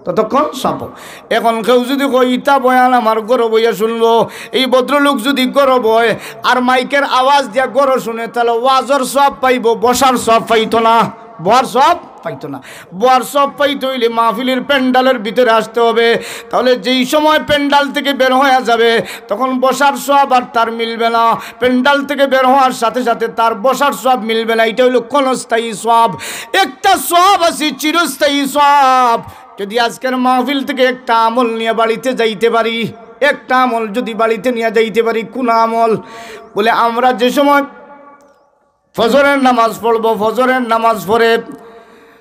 ততক্ষণ সওয়াব। এখন কেউ যদি কয়, "ইতা বয়ান আমার ঘরো বইয়া শুনবো", এই ভদ্রলোক যদি ঘরো বয় আর মাইকের আওয়াজ দিয়া ঘরো শুনে, তাহলে ওয়াজর সওয়াব পাইবো, বসার সওয়াব পাইতো না, বওয়ার সওয়াব পাইতো না। বওয়ার সওয়াব পাইতে হইলে মাহফিলের প্যান্ডালের ভিতরে আসতে হবে। তাহলে যেই সময় প্যান্ডাল থেকে বের হওয়া যাবে, তখন বসার সওয়াব আর তার মিলবে না। প্যান্ডাল থেকে বের হওয়ার সাথে সাথে তার বসার সওয়াব মিলবে না। এটা হইল ক্ষণস্থায়ী সওয়াব। একটা সওয়াব আছে চিরস্থায়ী সওয়াব। যদি আজকের মাহফিল থেকে একটা আমল নিয়ে বাড়িতে যাইতে পারি, একটা আমল যদি বাড়িতে নিয়ে যাইতে পারি, কোন আমল? বলে, আমরা যে সময় ফজরের নামাজ পড়বো, ফজরের নামাজ পড়ে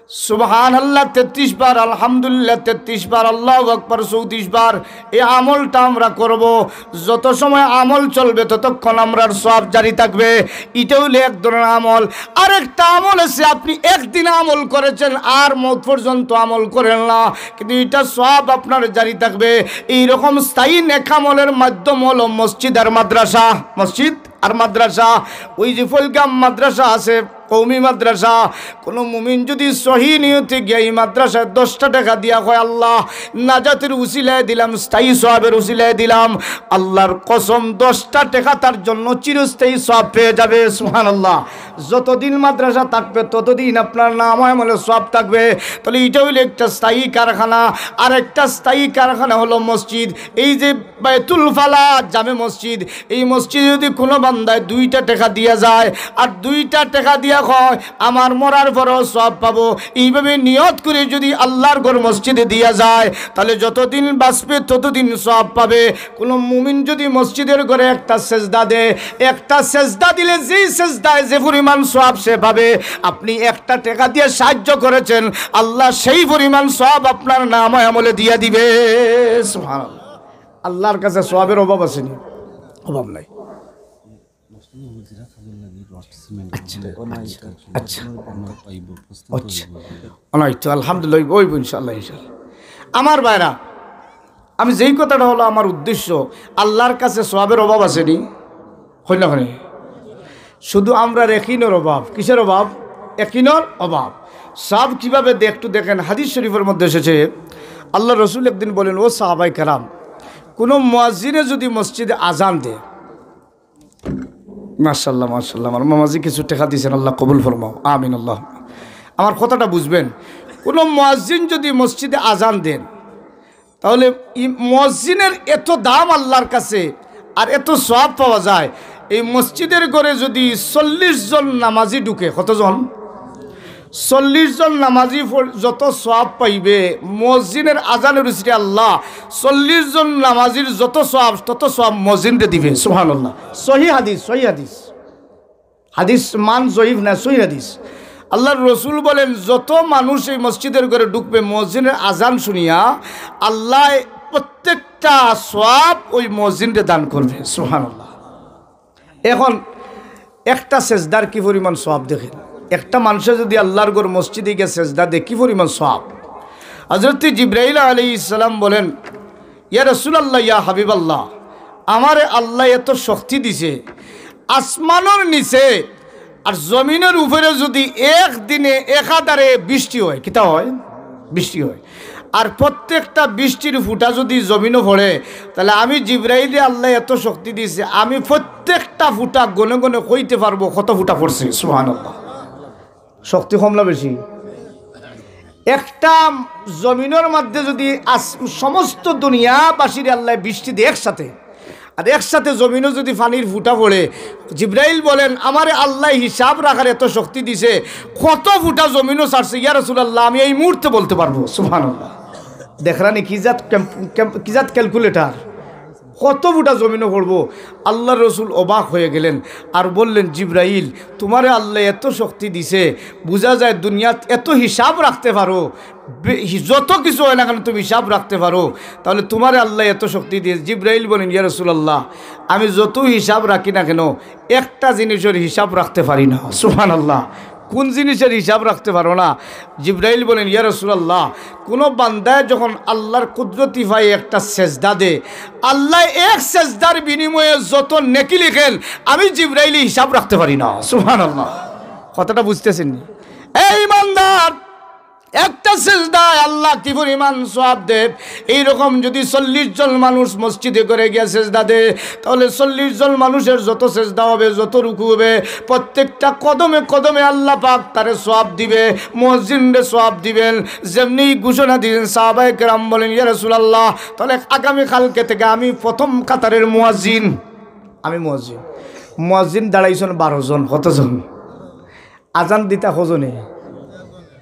সুবহানাল্লাহ তেত্রিশ বার, আলহামদুলিল্লাহ তেত্রিশ বার, আল্লাহু আকবার চৌত্রিশ বার, এই আমলটা আমরা করব। যত সময় আমল চলবে, ততক্ষণ আমরার সওয়াব জারি থাকবে। এটা হইলে এক ধরনের আমল। আরেকটা আমল আছে, আপনি একদিন আমল করেছেন, আর মউত পর্যন্ত আমল করেন না, কিন্তু এটা সওয়াব আপনার জারি থাকবে। এইরকম স্থায়ী নেক আমলের মাধ্যম হলো মসজিদ আর মাদ্রাসা। মসজিদ আর মাদ্রাসা, ওই যে ফলগাম মাদ্রাসা আছে, কওমি মাদ্রাসা, কোনো মুমিন যদি সহি নিয়তে গিয়া এই মাদ্রাসায় দশটা টেকা দিয়া কয়, "আল্লাহ, নাজাতের উসিলায় দিলাম, স্থায়ী সওয়াবের উসিলায় দিলাম", আল্লাহর কসম, দশটা টেকা তার জন্য চিরস্থায়ী সওয়াব পেয়ে যাবে। সুবহানাল্লাহ। যতদিন মাদ্রাসা থাকবে, ততদিন আপনার নামায় আমলে সওয়াব থাকবে। তাহলে এটা হইলো একটা স্থায়ী কারখানা। আর একটা স্থায়ী কারখানা হলো মসজিদ। এই যে বায়তুল ফালাহ জামে মসজিদ, এই মসজিদে যদি কোনো বান্দায় দুইটা টেকা দিয়া যায়, আর দুইটা টেকা দিয়া কয়, "আমার মরার পরেও সওয়াব পাবো", এইভাবে নিয়ত করে যদি আল্লাহর ঘর মসজিদে দিয়া যায়, তাহলে যতদিন বাঁচবে ততদিন সওয়াব পাবে। কোনো মুমিন যদি মসজিদের ঘরে একটা সেজদা দেয়, একটা সেজদা দিলে যেই সেজদায় যে পরিমাণ সওয়াব সে পাবে, আপনি একটা টেকা দিয়ে সাহায্য করেছেন, আল্লাহ সেই পরিমাণ সওয়াব আপনার নামায় আমলে দিয়া দিবে। সুবহানাল্লাহ। আল্লাহর কাছে সওয়াবের অভাব আছেনি? অভাব নাই। আচ্ছা, আচ্ছা, আচ্ছা। অনেক তো আলহামদুলিল্লাহ, ওই ইনশাআল্লাহ, ইনশাআল্লাহ। আমার ভাইরা, আমি যেই কথাটা হলো আমার উদ্দেশ্য, আল্লাহর কাছে সওয়াবের অভাব আছেনি? হইল না? শুধু আমরার একিনর অভাব। কিসের অভাব? একিনর অভাব। সওয়াব কিভাবে দে-, একটু দেখেন, হাদিস শরীফের মধ্যে এসেছে, আল্লাহর রসুল একদিন বলেন, "ও সাহাবায়ে কেরাম, কোনো মুয়াজ্জিনে যদি মসজিদে আজান দেয়", মাশাআল্লাহ, মাশাআল্লাহ, আমার মামাজি কিছু টেকা দিয়েছেন, আল্লাহ কবুল ফরমাও, আমিন আল্লাহ। আমার কথাটা বুঝবেন, কোনো মুয়াজ্জিন যদি মসজিদে আজান দেন, তাহলে এই মুয়াজ্জিনের এত দাম আল্লাহর কাছে, আর এত সওয়াব পাওয়া যায়। এই মসজিদের ঘরে যদি চল্লিশ জন নামাজি ঢুকে, কতজন? চল্লিশ জন নামাজি ফ-, যত সওয়াব পাইবে, মুয়াজ্জিনের আজানের উসিলায় আল্লাহ চল্লিশ জন নামাজির যত সওয়াব, তত সওয়াব মুয়াজ্জিনরে দিবে। সুবহানাল্লাহ। সহি হাদিস, সহি হাদিস। হাদিস মান জয়ীফ না, সহি হাদিস। আল্লাহর রসুল বলেন, যত মানুষ এই মসজিদের ঘরে ঢুকবে, মুয়াজ্জিনের আজান শুনিয়া আল্লাহ প্রত্যেকটা সওয়াব ওই মুয়াজ্জিনরে দান করবে। সুবহানাল্লাহ। এখন একটা সেজদার কি পরিমাণ সওয়াব দেখেন, একটা মানুষে যদি আল্লাহর ঘর মসজিদে গিয়ে সেজদা দেয়, কি পরিমাণ সওয়াব। হযরত জিব্রাইল আলাইহিস সালাম বলেন, "ইয়া রাসূলুল্লাহ, ইয়া হাবিবাল্লাহ, আমারে আল্লাহ এত শক্তি দিছে, আসমানর নিচে আর জমিনর উপরে যদি এক দিনে একাধারে বৃষ্টি হয়", কিতা হয়? বৃষ্টি হয়। আর প্রত্যেকটা বৃষ্টির ফুটা যদি জমিনো পড়ে, তাহলে আমি জিব্রাইলে আল্লায় এত শক্তি দিছে, আমি প্রত্যেকটা ফুটা গনে গনে কইতে পারবো কত ফুটা পড়ছে। সুবহানাল্লাহ। শক্তি কম না বেশি? একটা জমিনর মধ্যে যদি আস-, সমস্ত দুনিয়াবাসীর আল্লায় বৃষ্টি দেয় একসাথে, আর একসাথে জমিনো যদি পানির ফুটা পড়ে, জিব্রাইল বলেন, "আমারে আল্লায় হিসাব রাখার এত শক্তি দিছে, কত ফুটা জমিনো ছাড়ছে, ইয়া রাসূলুল্লাহ, আমি এই মুহূর্তে বলতে পারবো।" সুবহানাল্লাহ। দেখরানি কি জাত ক্যাম-, ক্যাম-, কি জাত ক্যালকুলেটর? কত ফুটা জমিনো পড়বো? আল্লাহর রসুল অবাক হয়ে গেলেন আর বললেন, "জিব্রাইল, তোমারে আল্লায় এত শক্তি দিছে, বুঝা যায় দুনিয়াত এত হিসাব রাখতে পারো, বে-, হি-, যত কিছু হয় না কেন তুমি হিসাব রাখতে পারো, তাহলে তোমারে আল্লায় এত শক্তি দিয়ে।" জিব্রাইল বলেন, "ইয়া রাসূলুল্লাহ, আমি যত হিসাব রাখি না কেন, একটা জিনিসের হিসাব রাখতে পারি না।" সুবহানাল্লাহ। "কোন জিনিসের হিসাব রাখতে পারো না?" জিব্রাইল বলেন, "ইয়া রাসূলুল্লাহ, কোনো বান্দায় যখন আল্লাহর কুদরতি পায়ে একটা সেজদা দে, আল্লায় এক সেজদার বিনিময়ে যত নেকি লিখেন, আমি জিব্রাইলে হিসাব রাখতে পারি না।" সুবহানাল্লাহ। কথাটা বুঝতেছেন নি? এই ইমানদার, একটা সেজদায় আল্লাহ কি পরিমাণ সওয়াব দেয়। এইরকম যদি চল্লিশ জন মানুষ মসজিদে করে গিয়া সেজদা দেয়, তাহলে চল্লিশ জন মানুষের যত সেজদা হবে, যত রুকু হবে, প্রত্যেকটা কদমে কদমে আল্লাহ পাক তারে সওয়াব দিবে, মুয়াজ্জিনরে সওয়াব দিবেন। যেমনি ঘোষণা দিলেন, সাহাবায়ে কেরাম বলেন, "ইয়া রাসূলুল্লাহ, তাহলে আগামী কালকে থেকে আমি প্রথম কাতারের মুয়াজ্জিন।" আমি মুয়াজ্জিন। মুয়াজ্জিন দাঁড়াইছেন বারো জন। কতজন? আজান দিতা কজনে?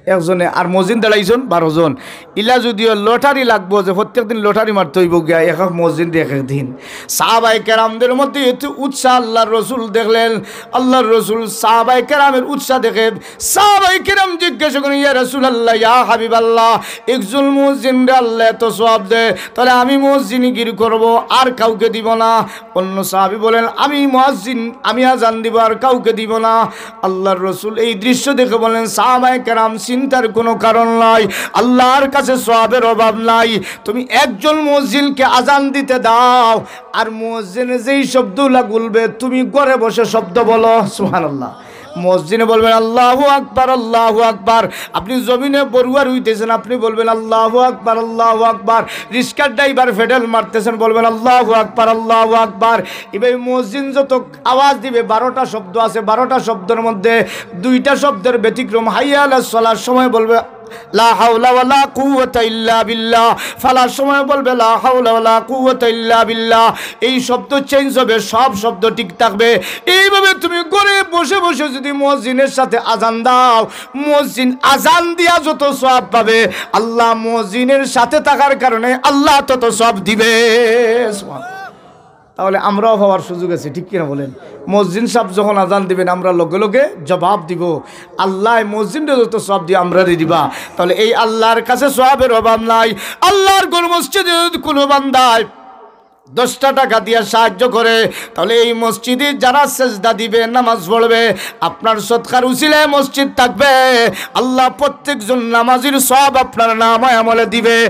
একজনে। আর মুয়াজ্জিন দাঁড়াইছেন বারো জন। ইলা যদিও লটারি লাগবো, যে প্রত্যেক দিন লটারি মারতে হইব গিয়া, এক এক মুয়াজ্জিন দিয়ে এক এক দিন। সাহাবায়ে কেরামদের মধ্যে এত উৎসাহ আল্লাহর রসুল দেখলেন। আল্লাহর রসুল সাহাবায়ে কেরামের উৎসাহ দেখে সাহাবায়ে কেরাম জিজ্ঞাসা করেন, "ইয়া রাসূলুল্লাহ, ইয়া হাবিবাল্লাহ, একজন মুয়াজ্জিনরে আল্লাহ এত সওয়াব দেয়, তাহলে আমি মুয়াজ্জিনগিরি করব, আর কাউকে দিব না।" অন্য সাহাবী বলেন, "আমি মুয়াজ্জিন, আমি আজান দিব, আর কাউকে দিব না।" আল্লাহর রসুল এই দৃশ্য দেখে বলেন, "সাহাবায়ে কেরাম, চিন্তার কোনো কারণ নাই, আল্লাহর কাছে সওয়াবের অভাব নাই। তুমি একজন মুয়াজ্জিনকে আজান দিতে দাও, আর মুয়াজ্জিনে যেই শব্দগুলা বলবে, তুমি ঘরে বসে শব্দ বলো।" সুবহানাল্লাহ। মুয়াজ্জিনে বলবেন, "আল্লাহু আকবার, আল্লাহু আকবার।" আপনি জমিনে বড়ুয়া রুইতেছেন, আপনি বলবেন, "আল্লাহু আকবার, আল্লাহু আকবার।" রিক্সার ড্রাইভার পেডেল মারতেছেন, বলবেন, "আল্লাহু আকবার, আল্লাহু আকবার।" এভাবে মুয়াজ্জিন যত আওয়াজ দিবে, বারোটা শব্দ আছে, বারোটা শব্দের মধ্যে দুইটা শব্দের ব্যতিক্রম। হাইয়া আলাস সালার সময় বলবে, "লা হাওলা ওয়ালা কুওয়াতা ইল্লা বিল্লাহ।" ফালার সময় বলবে, "লা হাওলা ওয়ালা কুওয়াতা ইল্লা বিল্লাহ।" এই শব্দ চেঞ্জ হবে, সব শব্দ ঠিক থাকবে। এইভাবে তুমি ঘরে বসে বসে যদি মুয়াজ্জিনের সাথে আজান দাও, মুয়াজ্জিন আজান দিয়া যত সওয়াব পাবে, আল্লাহ মুয়াজ্জিনের সাথে থাকার কারণে আল্লাহ তত সওয়াব দিবে। তাহলে আমরাও পাওয়ার সুযোগ আছে, ঠিক কিনা বলেন? মুয়াজ্জিন সাহেব যখন আজান দিবেন, আমরা লগে লগে জবাব দিব। আল্লাহ মুয়াজ্জিনরে যত সওয়াব দিয়ে আমরারে দিবা, তাহলে এই আল্লাহর কাছে সওয়াবের অভাব নাই। আল্লাহর ঘর মসজিদে যদি কোনো বান্দায় দশটা টাকা দিয়া সাহায্য করে, তাহলে এই মসজিদে যারা সেজদা দিবে, নামাজ পড়বে, আপনার সদকার উসিলায় মসজিদ থাকবে, আল্লাহ প্রত্যেকজন নামাজির সওয়াব আপনার নামায় আমলে দিবে।